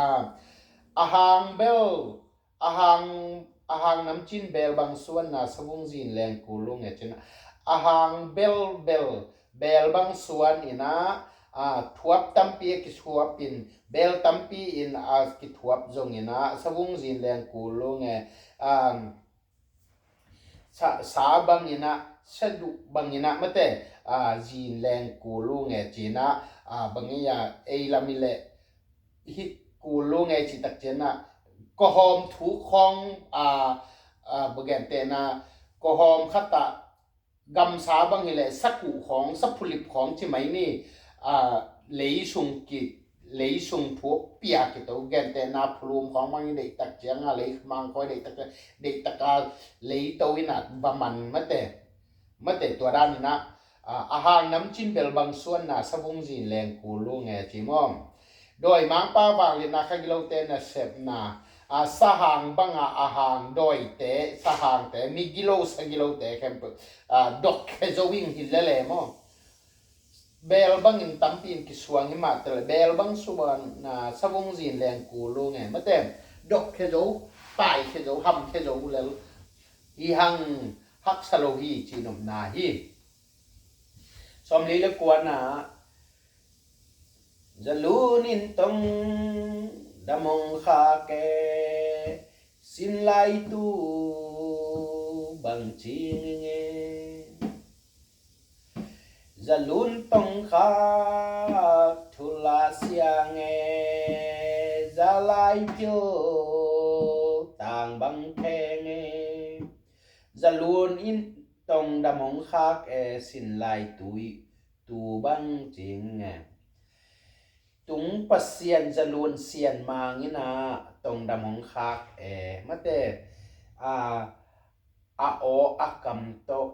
a hang bel, a hang, a hang namcin bel bang suanna savung zin leng kulu nge ci-in ah, a hang bel bel bel bang suan in ah, a, thuap tampi a kithuap in, bel tampi in a kithuap zong in ah savung zin leng kulu nge, a, sa, sa bangin ah, sa duh bangin ah, mate, a, zin leng kulu nge ci-in ah, a, bang i a, ei lam i leh hih kulu nge cih tak ciang ah, kawhawm thuk khawng, a, a, bang gentehna, kawhawm khat ah gamsa bang hi leh sakuh khawng, saphulip khawng ci mai ni, a, lei sung ki, lei sung thuk pia kito, gentehna phulum khawng bang i deih tak ciang a, lei mang khawng i deih tak ciang, deih tak a lei to in ah va man mate. Mate tua dan in ah, a, a hang namcin bel bang suanna savung zin leng kulu nge ci maw? Dawi mangpa vangliatna kha gilote nasepna, a, sahang banga a hang dawite, sahangte, mi gilo sa gilote khempeuh, a, dok khe zo ing hi lele maw? Bel bangin tampi in kisuang hi mah teh leh, bel bang suanna savung zin leng kulu nge, mate, dok khe zo, pai khe zo, ham khe zo lel hi hang, haksa lo hi ci nopna hi. Sawmli le kuana, zalun in tong damong khak e, sinlai tu bang cing e. Zalun tong khak thula siang e, zalai phil tang bang theng e. Zalun in tong damong khak e, sinlai tu, tu bang cing e. Tung Pasian zalun sian mang in ah tong damong khak e, mate, a, a aw a kam tawh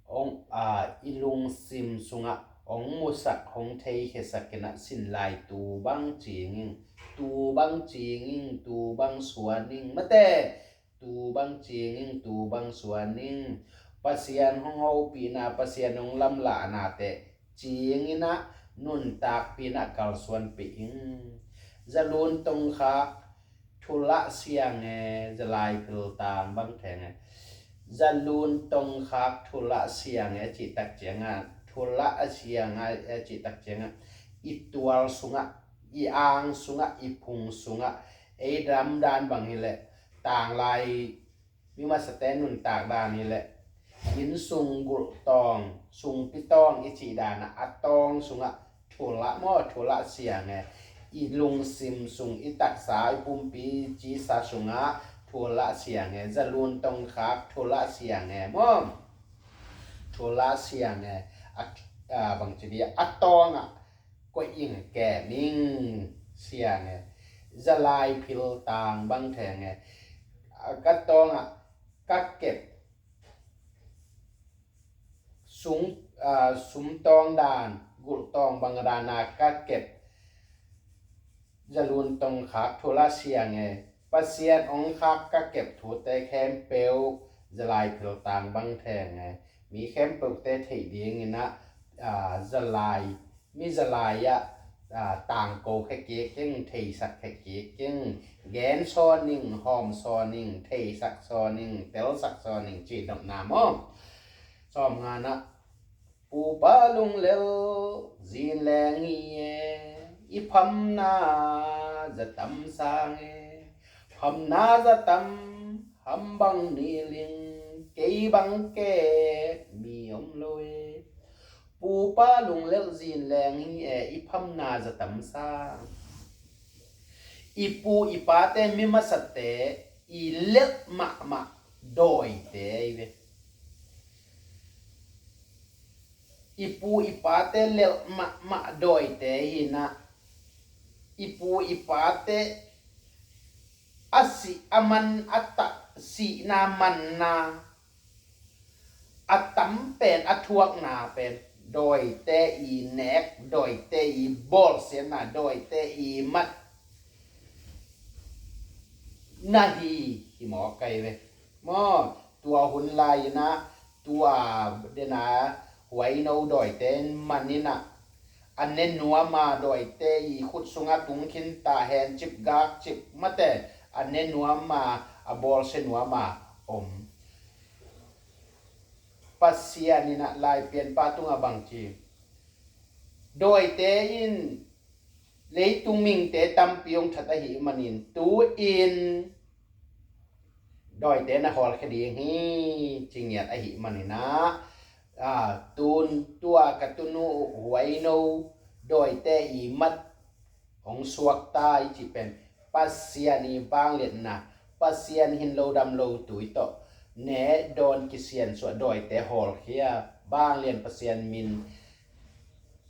ong, a, i lungsim sungah ong musak, hong theikhiasak in ah sinlai tu bang cing ing, tu bang cing ing, tu bang suan ing, mate, tu bang cing ing, tu bang suan ing. Pasian hong hopihna, Pasian hong lamlahna teh cing in ah nuntakpih in ah kalsuanpih ing. Zalun tong khak thula siang e, zalai phil tang bang theng e. Zalun tong khak thula siang e cih tak ciang a, thula a siang e cih tak ciang a, i tual sungah, i ang sungah, i phung sungah, ei dam dan bang hi leh, tanglai mi masate nuntak dan hi leh, inn sung gulh tawng, Sungpi tawng i cih danah a tawng sungah thulah maw, thulah siang e. I lungsim sung, i taksa, i pumpi cisa sungah thulah siang e. Zalun tongkhak thulah siang e maw. Thulah siang e. A, a, bangci dia a tawngah koih ing, kem ing siang e. Zalai philtang bang theng e. A, ka tawngah ka kep sung, a, sumtawng dan, gulhtawng bang dana ka kep zalun tongkhak thulah siang e. Pasian ong khak ka kep thute khempeuh zalai philtang bang theng e. Mi khempeuhte theih dinginah, a, zalai, mi zalai ah, a, tangko khe kik ing, theisak khe kik ing, gen sawn ing, hawm sawn ing, theisak sawn ing, telsak sawn ing, cih dopna maw. Sawm nganah, pupa lunglel zin leng hi e, i phamna zatam sang e. Phamna zatam ham bang ni ling, kei bang kek mi om lo e. Pupa lunglel zin leng hi e, i phamna zatam sang. I pu i pate, mi masate i lelh mahmah dawite hi ve. I pu i pate lelh mahmah dawite hinah, i pu i pate a sih a man, a tah sihna manna a tam pen, a thuakna pen dawite i nek, dawite i bawlsiatna, dawite i mat na hi, hi mawk kai ve. Maw, tua hun lai-inah, tua dena huaino dawite in maninah, a ne nuama dawite i khut sungah tung khinta, hencip gakcip mate, a ne nuama, a bawlsia nuama om. Pasian inah Laipianpa tungah bangci, dawite in leitung mingte tampi hong that ahih manin tu-in dawite na hawlkhia ding hi, ci ngiat ahih maninah, a, tun tua ka tunu huaino dawite i mat hong suakta i cih pen Pasian i vangliatna, Pasian hin lo dam lo tui tawh ne dawn kisiansuah dawite hawlkhia, vanglian Pasian min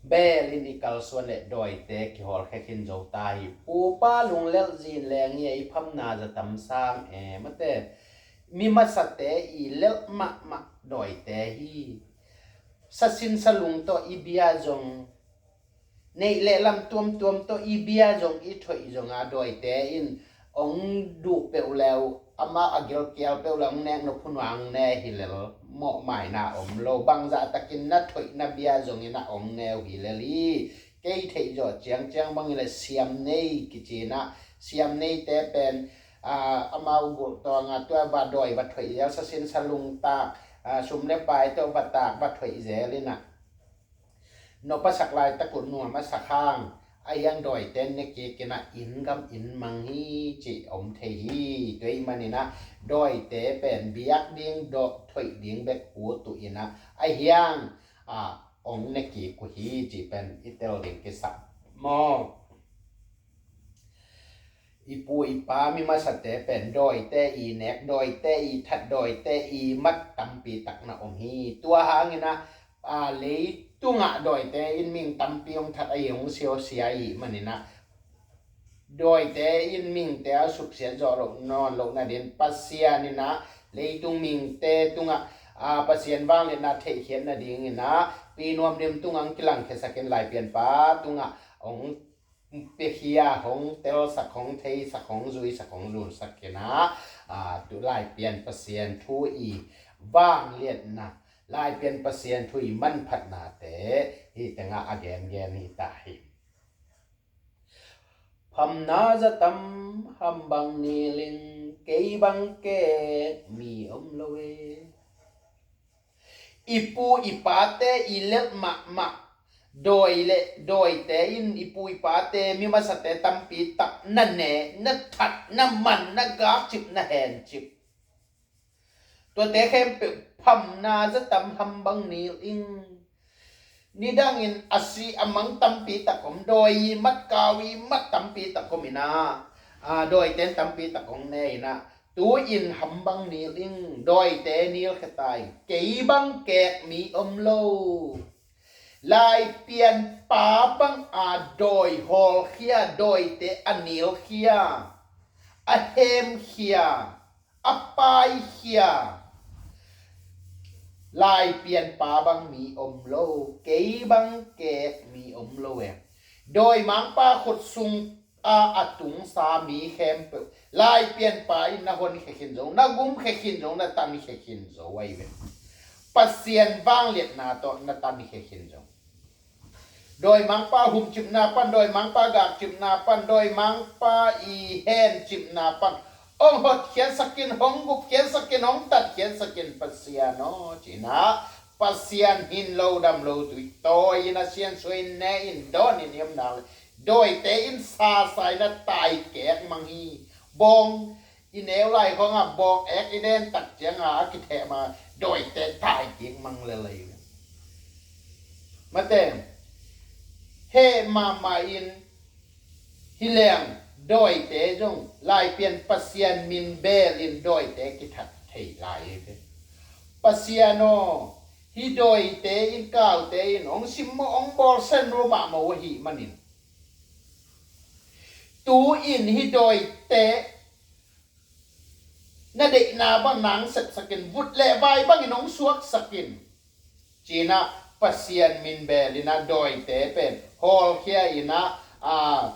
belin i kalsuan le dawite kihawlkhia khin zo ta hi. Pupa lunglelh zin leng hi e, i phamna zatam sang e, mate. Mi masate i lelh mahmah dawite hi. Sasin salung tawh i bia zong, neih le lam tuamtuam tawh i bia zong i thoih zonga dawite in ong duh peuh leu, amau a gilkial peuh leu ong nek nop hun ua ong ne hi lel, mawhmaina om lo. Bangzah takin na thoih na bia zongin a ong ne uh hi lel hi. Kei theih zawh ciangciang bangin le siamnei kicinah, siamneite pen, a, amau gulh tawnga tua va dawi va thoih zel, sasin salung tak, a, sum le pai tawh va tak va thoih zel inah, nop a sak laitak uh nuam a sak hang, a hiang dawite ne kik inah inn gam inn mang hi cih om thei hi. Tua ahih maninah dawite pen biak ding, dawh thoih ding bek ut uh inah, a hiang, a, ong ne kik uh hi cih pen i tel ding kisam maw. I pu i pa mi masate pen dawite i nek, dawite i that, dawite i mat tampi tak na om hi. Tua hanginah, a, leitungah dawite in ming tampi hong that ahi, hong siasia ahih maninah, dawite in mingte a suksiat zawh loh nawn loh nadin Pasian inah leitung mingte tungah, a, Pasian vangliatna theihkhiat nadinginah pi nuam dim tungah hong kilangkhiasakin Laipianpa tungah hong piakhia, hong telsak, hong theisak, hong zuisak, hong zunsak khinah, a, tu Laipian Pasian thu i vangliatna, Laipian Pasian thu i manphatnate hih tengah a gengen hi ta hi. Phamna zatam ham bang ni ling, kei bang kek mi om lo e. I pu i pate i lelh mahmah dawi le dawite in, i pu i pate mi masate tampi tak na ne, na that, na man, na gakcip, na hencip. Tuate khempeuh phamna zatam ham bang ni ling, Nidangin a si a mang tampi tak om, dawi i mat, kau i mat tampi tak om inah, a, dawite in tampi tak hong ne inah, tu-in ham bang nil ing, dawite nilkhia ta ing, kei bang kek mi om lo. Laipianpa bang a dawi hawlkhia, dawite a nilkhia, a hemkhia, a paikhia Laipianpa bang mi om lo, kei bang kek mi om lo e. Dawimangpa khut sung a, a tungsa mi khempeuh Laipianpa in na honkhia khin zong, na gumkhia khin zong, na tankhia khin zo ahi ve. Pasian vangliatna tawh na tankhia khin zong. Dawimangpa humcipna pan, dawimangpa gakcipna pan, dawimangpa i hencipna pan hong hotkhiatsakin, hong gupkhiatsakin, hong tatkhiatsakin Pasian aw, ci-inah Pasian hin lo dam lo tui tawi-in a siansuah in ne-in dawn-in i omna le dawite in sasa-in a taikek mang hi. Bawng i neu lai khawngah bawng ek i den tak cianga a kitheh ma dawite taikik mang lelei. Mate, heh mahmah in hi leng dawite zong Laipian Pasian min bel in dawite kithat thei lai hi ve. Pasian aw, hi dawite in kaute in hong simmawh hong bawlsen ro mahmah uh ahih manin, tu-in hi dawite na deihna bang nang sepsakin, vut le vai bangin hong suaksakin, ci-inah Pasian min bel inah dawite pen hawlkhia inah, a,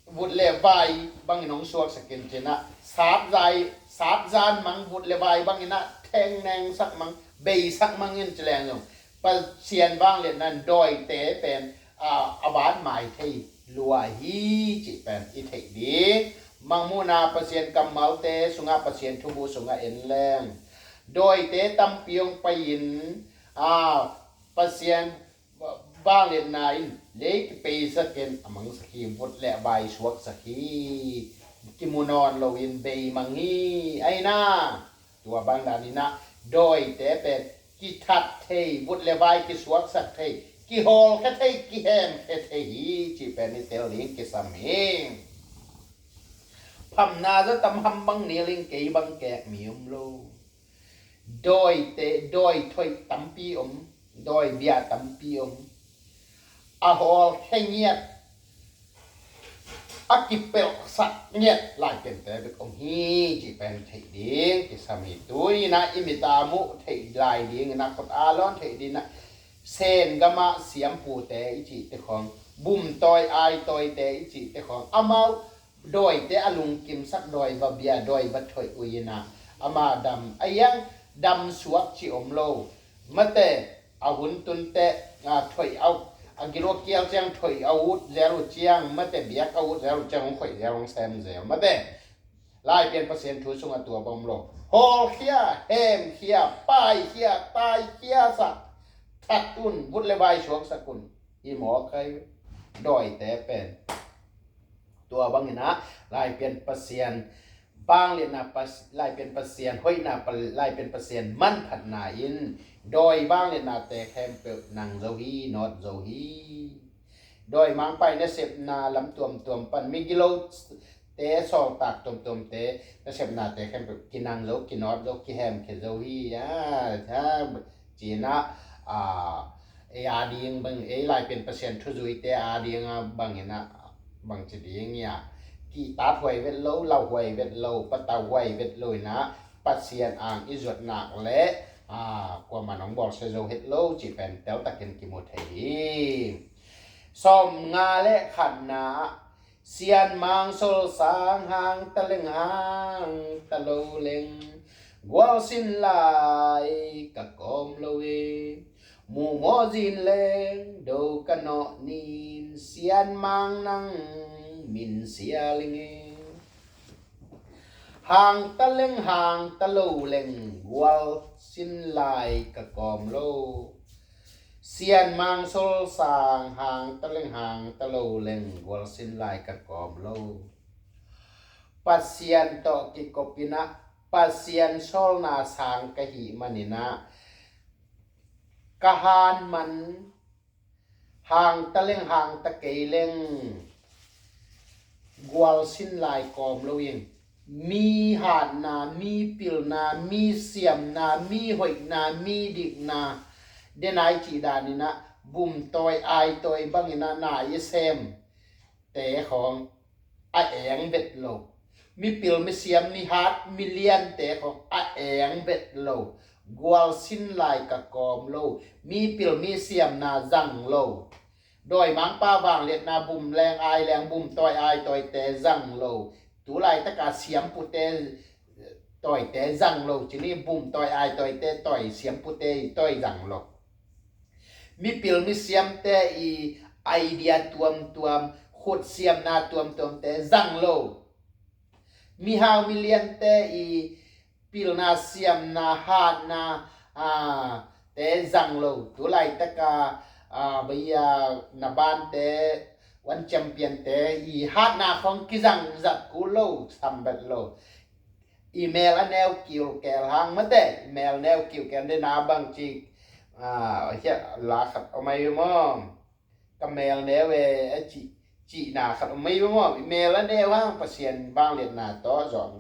vut le vai bangin hong suaksakin, ci-inah satzai, satzan mang, vut le vai bang inah thengnengsak mang, beisak mang in ci leng zong Pasian vangliatna in dawite pen, a, a van mai thei lua hi cih pen i theih ding. Mangmuhna Pasian kammalte sungah, Pasian thubu sungah en leng dawite tampi hong pai-in, a, Pasian vangliatna in lei kipeisak in a mangsak hi, vut le vai suaksak hi, kimu nawn loin bei mang hi. Aina, tua bang dan inah dawite pen kithat thei, vut le vai kisuaksak thei, kihawlkhia thei, kihemkhia thei hi cih pen i tel ding kisam hi. Phamna za tam, ham bang nil ing, kei bang kek mi om lo. Dawite, dawi thoih tampi om, dawi bia tampi om. A hawlkhia ngiat, a kipelhsak ngiat Laipiante bek om hi cih pen theih ding kisam hi. Tuni inah i mit a muh theih lai ding inah, khut a lawn theih ding inah, Sen gamah siampute i cihte khawng, bumtawi aitawite i cihte khawng, amau dawite a lungkimsak, dawi va bia, dawi va thoih uh inah, ama dam, a iang dam suak cih om lo. Mate, a hun tunte, a, thoih a, a gil uh a kial ciang thoih a ut zel uh ciang, mate, biak a ut zel uh ciang hong khoih zel, hong sem zel. Mate, Laipian Pasian thu sungah tua bang om lo. Hawlkhia, hemkhia, paikhia, taikhiasak, that un, vut le vai suaksak un. Hi mawk ai, dawite pen. Tua bang inah Laipian Pasian vangliatna, Pas-, Laipian Pasian hoihna, Pa-, Laipian Pasian manphatna in dawi vangliatnate khempeuh nang zo hi, nawt zo hi. Dawimangpa i nasepna lam tuamtuam pan, migilote sawltak tuamtuamte nasepnate khempeuh kinang zo, kinawt zo, kihemkhia zo hi. A, a, ci-inah, a, ei a ding bang, ei Laipian Pasian thuzuite a ding a bang inah, bangci ding ia, kihtathuai vet lo, lauhuai vet lo, patauhuai vet lo inah, Pasian ang i zuat nak leh, a, kuaman hong bawlsia zo het lo cih pen teltakin kimu thei hi. Sawmnga le khatna ah, Sianmang solsang hang ta leng, hang ta lo leng, gualsin lai ka kawm lo e. Muhmawh zin leng do ka nawh nin, Sianmang nang min sia leng e. Hang ta leng, hang ta lo leng, gualsin lai ka kawm lo. Sianmang solsang hang ta leng, hang ta lo leng, gualsin lai ka kawm lo. Pasian tawh kikop inah, Pasian sawlna sang ka hih man inah, ka han man, Hang ta leng, hang ta kei leng, gualsin lai kawm lo ing. Mi hatna, mi pilna, mi siamna, mi hoihna, mi dikna, denai cih daninah bumtawi aitawi banginah na i sem te khawng a eng vet lo. Mipil misiam, mihat miliante khawng a eng vet lo. Gualsin lai ka kawm lo. Mipil misiamna zang lo. Dawimangpa vangliatna bum leng ai leng bumtawi aitawite zang lo. Tulaitaka siampute tawite zang lo. Cini bumtawi aitawite tawi, siampute i tawi zang lo. Mipil misiamte i idea tuamtuam, khutsiamna tuamtuamte zang lo. Mihau miliante i pilna, siamna, hatna, a, te zang lo. Tulaitaka, a, baia na bante, one championte i hatna khawng kizang zat kul lo, sam bet lo. I mel a neu kiul kel hang mate, i mel neu kiul kel dena bangci, a, hia la khat om ai maw. Ka mel neu e, a ci, cihna khat om ai maw. I mel a neu hang Pasian vangliatna tawh zawh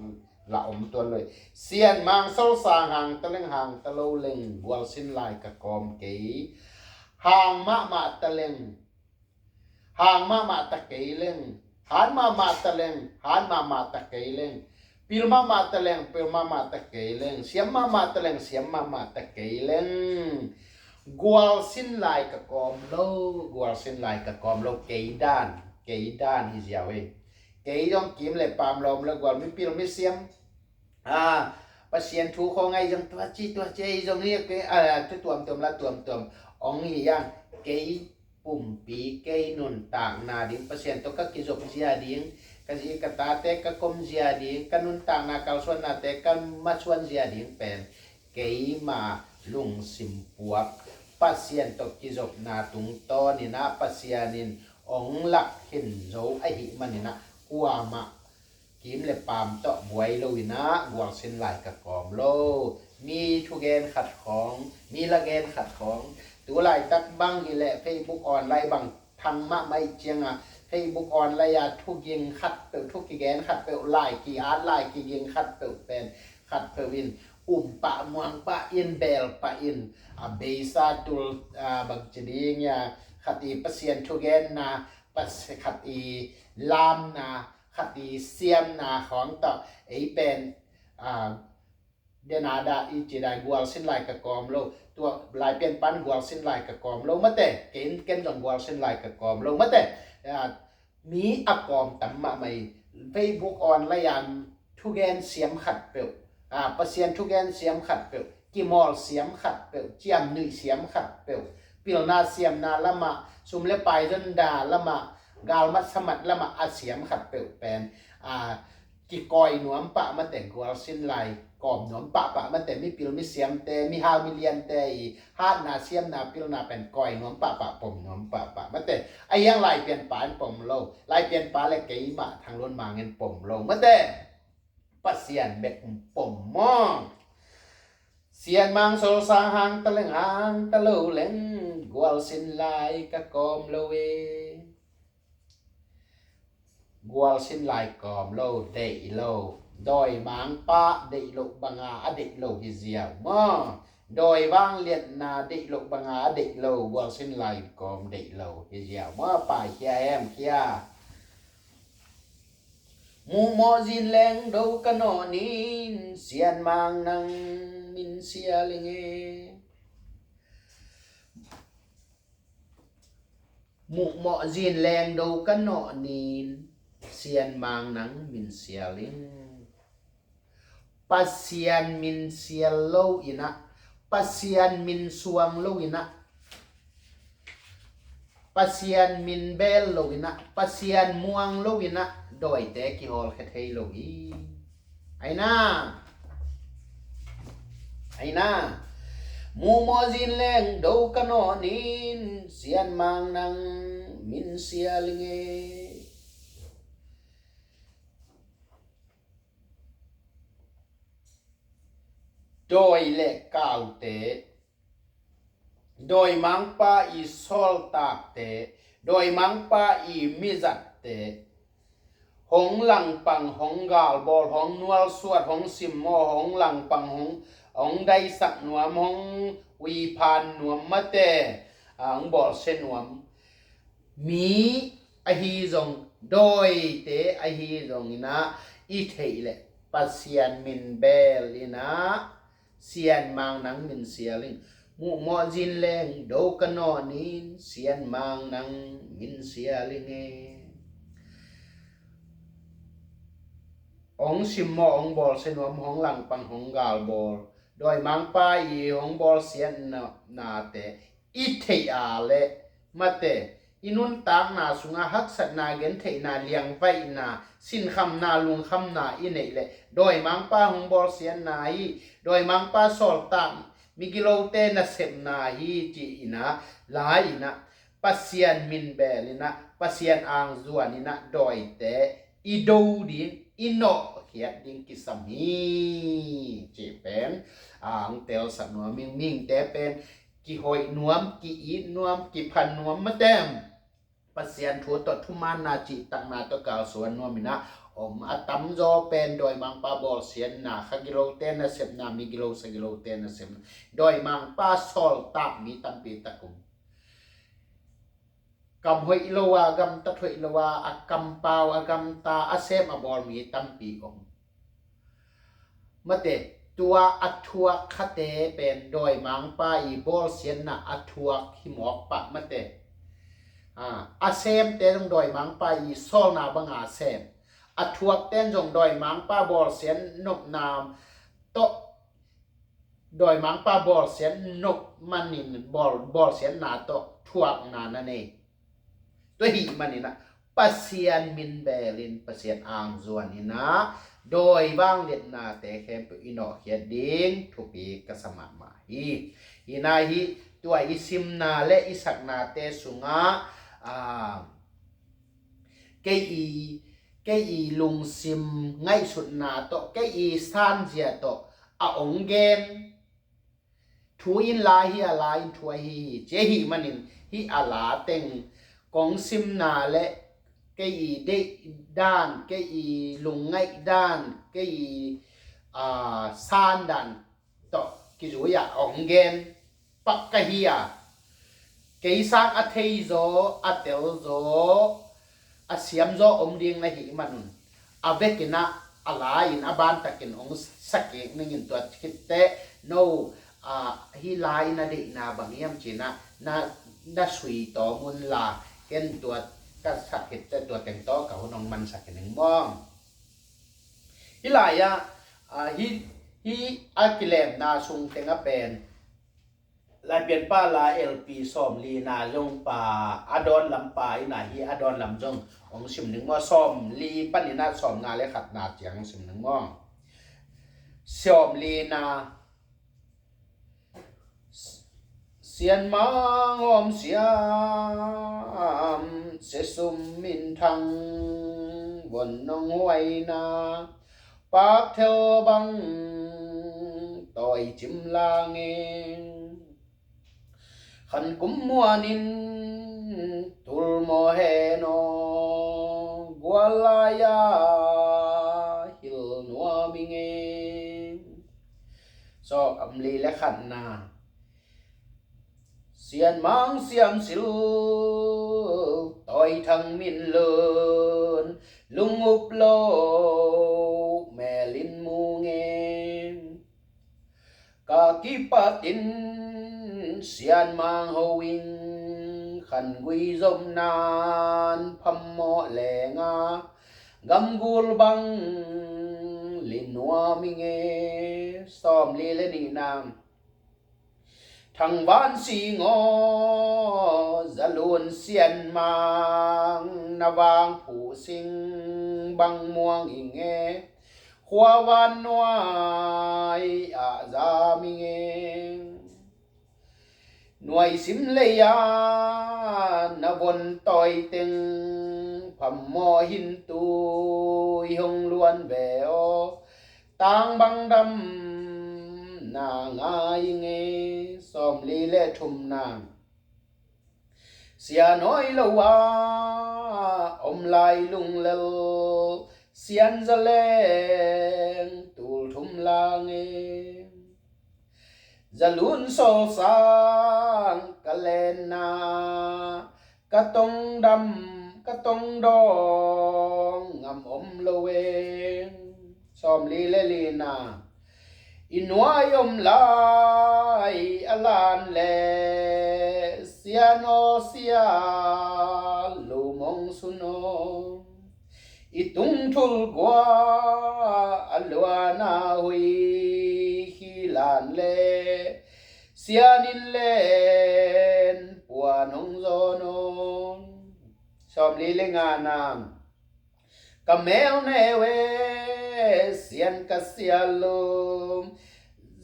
la om tuan lo. Sian Mang Sol Sang hang ta leng, hang ta lo leng, gualsin lai ka kawm kei. Hang mahmah ta leng, hang mahmah ta kei leng, hat mahmah ta leng, hat mahmah ta kei leng, pil mahmah ta leng, pil mahmah ta kei leng, siam mahmah ta leng, siam mahmah ta kei leng. Gualsin lai ka kawm lo, gualsin lai ka kawm lo, kei dan, kei dan hi ziau hi. Kei zong kim le pam lawm le gual, mipil misiam, a, Pasian thu khawng ai zong tua ci, tua ci, ai zong hi, kei, a, thu tuamtuam la tuamtuam ong hi yang, kei pumpi, kei nuntakna ding, Pasian tawh ka kizop zia ding, ka zi ka tate ka kom zia ding, ka nuntakna kalsuannate ka masuan zia ding pen keima lungsim puak, Pasian tawh kizopna tungtawninah Pasian in ong lak khin zo ahih maninah kuamah kim le pam tawh buai loinah gualsin lai ka kawm lo. Mi thugen khat khawng, mi lagen khat khawng, tulaitak bang hileh Facebook online bang thang mahmah ih cianga, Facebook online a thuging khat peuh, thu kigen khat peuh, lai ki-at lai kiging khat peuh pen khat peuh in um pah muang pah in, bel pah in, a, beisa tul, a, bangci ding ia, khat i Pasian thugenna, Pas-, khat i lamna, khat i siamna khawng tawh ei pen, a, dena dah i ci dai gualsin lai ka kawm lo. Tua lai pian pan gualsin lai ka kawm lo mate. Ken, ken zong gualsin lai ka kawm lo mate. A, mi a kawm tam mahmah i Facebook online a thugen siam khat peuh, a, Pasian thugen siam khat peuh, kimawl siam khat peuh, ciamnuih siam khat peuh, pilna siamna lamah, sum le pai zonda lamah, galmat samat lamah a siam khat peuh pen, a, kikawi nuam pah mate, gualsin lai kawm nuam pahpah mate, mipil misiamte, mihau miliante i hatna siamna pilna pen kawi nuam pahpah, pom nuam pahpah mate. A hiang lai pian pa in pom lo, lai pian pa le keimah Thang Lun Mang in pom lo mate. Pasian bek pom maw. Sian Mang Sol Sang hang ta leng, hang ta lo leng, gualsin lai ka kawm lo e. Gualsin lai kawm lo, deih lo. Dawimangpa deih loh banga a deih lo hi ziau maw. Dawi vangliatna deih loh banga a deih lo, gualsin lai kawm deih lo hi ziau maw. Paikhia, hemkhia. Muhmawh zin leng do ka nawh nin, Sian Mang nang min sia leng e. Muhmawh zin leng do ka nawh nin, Sian Mang nang min sia leng. Pasian min sial lo inah, Pasian min suang lo inah, Pasian min bel lo inah, Pasian muang lo inah, dawite kihawlkhia thei lo hi. Aina, aina. Muhmawh zin leng do ka nawh nin, Sian Mang nang min sia leng e. Dawi le kaute Dawimangpa i sawltakte, dawimangpa i mizatte, hong langpang, hong galbawl, hong nualsuat, hong simmawh, hong langpang, hong, hong daisak nuam, hong uiphan nuam mate, a, hong bawlsia nuam mi ahi zong, dawite ahi zongin ah i theih leh Pasian min beel in ah Sianmang nang min sial ing. Muhmawh zin leng do ka nawn in, Sianmang nang min sial ing e. Hong simmawh, hong bawlsia nuam, hong langpang, hong galbawl, dawimangpa i hong bawlsiatnate i theih a leh mate, i nuntakna sungah haksatna, gentheihna, liangvaihna, sinkhamna, lungkhamna i neih leh dawimangpa hong bawlsiatna hi, dawimangpa sawltak migilote nasepna hi ci-in ah, la-in ah, Pasian min beel in ah, Pasian angzuan in ah dawite i do ding, i nawhkhiat ding kisam hi cih pen, a, hong telsak nuam ing. Mihingte pen kihoih nuam, ki-it nuam, kipha nuam mate, Pasian thu tawh thumaanna, cihtakna tawh kalsuan nuam in ah om a tamzaw pen dawimangpa bawlsiatna, khagilote nasepna, migilo sagilote nasepna, dawimangpa sawltak mi tampi tak om. Kam hoih lo a, gamtat hoih lo a, a kampau, a gamta, a sem a bawl mi tampi om. Mate, tua a thuak khate pen dawimangpa i bawlsiatna a thuak hi mawk pah mate. A, a semte zong dawimangpa i sawlna banga sem. A thuakte zong dawimangpa bawlsiat nopna tawh, dawimangpa bawlsiat nop manin bawl, bawlsiatna tawh thuakna na nei. Tua ahih manin ah Pasian min beelin, Pasian angzuan in ah dawi vangliatnate khempeuh i nawhkhiat ding thupi ka sa mahmah hi. Hi na hi, tua i simna le i saknate sungah, a, kei i, kei i lungsim ngaihsutna tawh, kei i sanzia tawh a ong gen thu in la hi, a la in thu ahi hi, ci ahih manin hih a la teng kong simna le kei i deih dan, kei i lungngaih dan, kei i, a, san dan tawh kizui ah ong gen pak ka hi a, kei sang a thei zaw, a tel zaw, a siam zaw om ding na hih manun, a vekin ah a la in a bantakin ong sakik ningin, tua khit teh no, a, hih la in a deihna bang hiam ci-in ah na, na sui tawm un la, ken tua ka sak khit teh tua teng tawh ka hun ong mansak ning maw. Hih lai ah, a, hih, hih a kilemna sung teng ah pen Laipianpa la L P sawmlina zong pa, a dawn lam pa in ah hih a dawn lam zong ong sim ning maw. Sawmli panin ah sawmnga le khatna ciang sim ning maw. Sawmlina. Sianmang hawm siam, sia sum minthang von nong huaina, pakthel bang tawi cim lang ing. Khan kum muanin tul maw hen aw, gual lai-a hil nuam ing e. Sawmli le khatna. Sianmang siam sil, tawi thang min lun, lung up lo melin mu ing e. Ka kipatin sianmang ho ing, khan gui zom nan phammawh leng a, gamgul bang li nuam ing e. Sawmli le nihna. Thangvan sing aw, zalun sianmang, na vang phuh sing bang muang ing e. Khuavan nuai ah zam ing e. Nuai sim lei-a na von tawi teng, phammawh hin tui hong luan ve aw. Tang bang dam na ngai ing e. Sawmli le thumna. Sia nawi lo a om lai lunglel sianza leng tul thum lang e. Zalun sawlsang ka lenna, ka tongdam ka tongdawng ngam om lo e. Sawmli le lina. I nuai om lai a lan le sian aw sia lo mong sun aw. I tungthul gua a luana hui hi lan le sian in len puan hong zawn aw. Sawmli le ngana. Ka mel neu e sian ka sial lum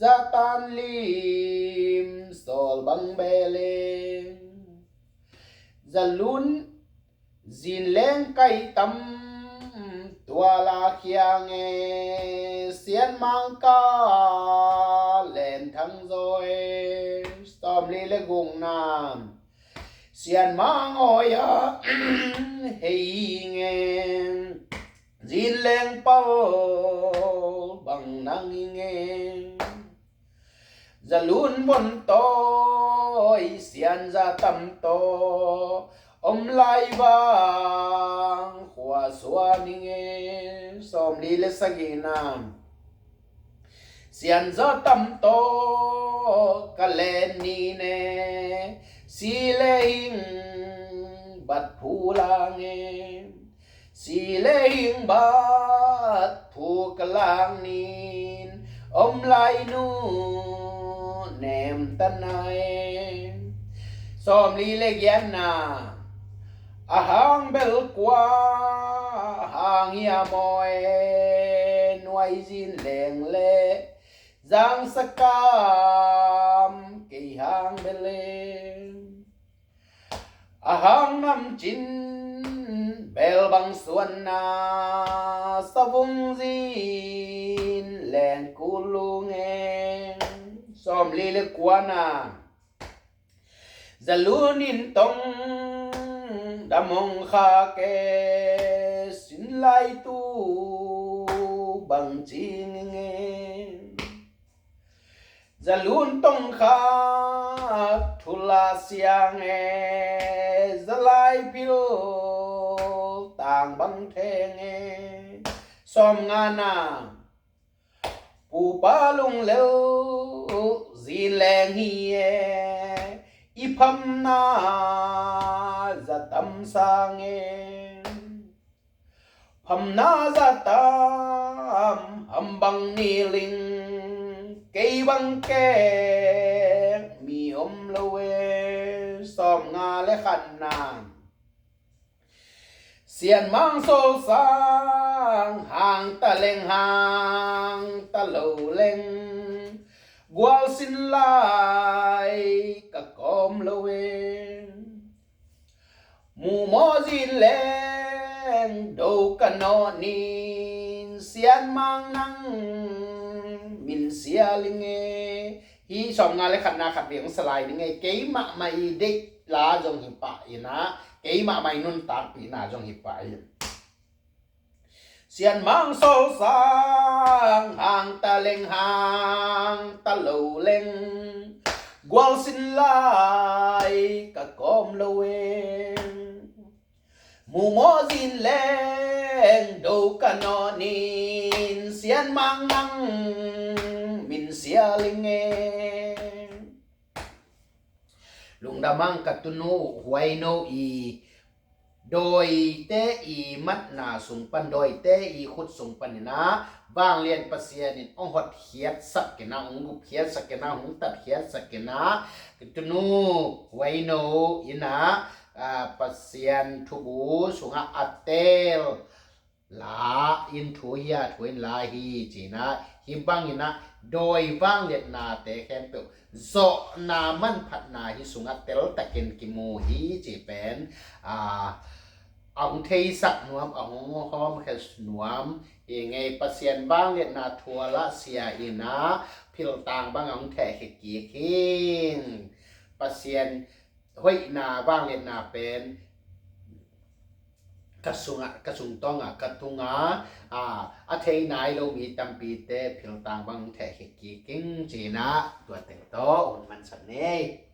zatan lim sawl bang bel e. Zalun zin leng kai tam tua la khiang e sian mang ka len thang zaw e. Sawmli le gukna. Sian mang awi a hei hi nge zin leng pal bang nang hi nge. Zalun von tawi sianza tam taw om lai vang khua suan hi nge. Sawmli le sagina. Sianza tam taw ka len ni ne si le hing bat phu lang e. Si le hing bat phu ka lang nin om lai nu nem ta na e. Sawmli le giatna. A hang bel kua hang hiam aw e nuai zin leng le zang sakam kei hang bel e. A hang nam cin bel bang suanna savung zin leng kul lung e. Sawmli le kuana. Zalun in tong damong kha ke sin lai tu bang cing nge. Zalun tong kha thula siang e zalai pil tang bang theng e. Sawm ngana. Pupa lunglel zin leng hi e i phamna za tam sang e. Phamna za tam ham bang ni ling kei bang kek mi om lo e. Sawm nga le khatna. Sian mang sawl sang hang ta leng hang ta lo leng gual sin lai ka kawm lo e. Mumaw zin leng do ka nawh nin sian mang nang min sia ling e. Hi sawm nga le khatna khat veng salai ning e. Keimah mah i deih la zong hi pah in ah keimah mah i nuntakpihna zong hi pah in. Sian mang sawl sang hang ta leng hang ta lo leng gual sin lai ka kawm lo e. Mumaw zin leng do ka nawh nin sian mang nang min sia ling e. Lungdam ang ka tunu Huaino i dawite i matna sung pan, dawite i khut sung pan in ah vanglian Pasian in hong hotkhiatsak in ah, hong gupkhiatsak in ah, hong tatkhiatsak in ah, ka tunu Huaino in ah, ah, Pasian thubu sungah a teel la in thu hi a, thu in la hi ci in ah, hih bangin ah dawi vangliatnate khempeuh zawhna manphatna hih sungah teltakin kimu hi ci pen, ah, a hong theisak nuam, a hong hawmkhiat nuam hi ngei. Pasian vangliatna thu a lah sia in ah philtang bang hong thehkhia kik hi. Pasian hoihna vangliatna pen ka sungah, ka sungtawngah, ka tungah a, a thei nai lo mi tampite philtang bang hong thehkhia kik ing ci-in ah tua teng tawh hun mansak ni.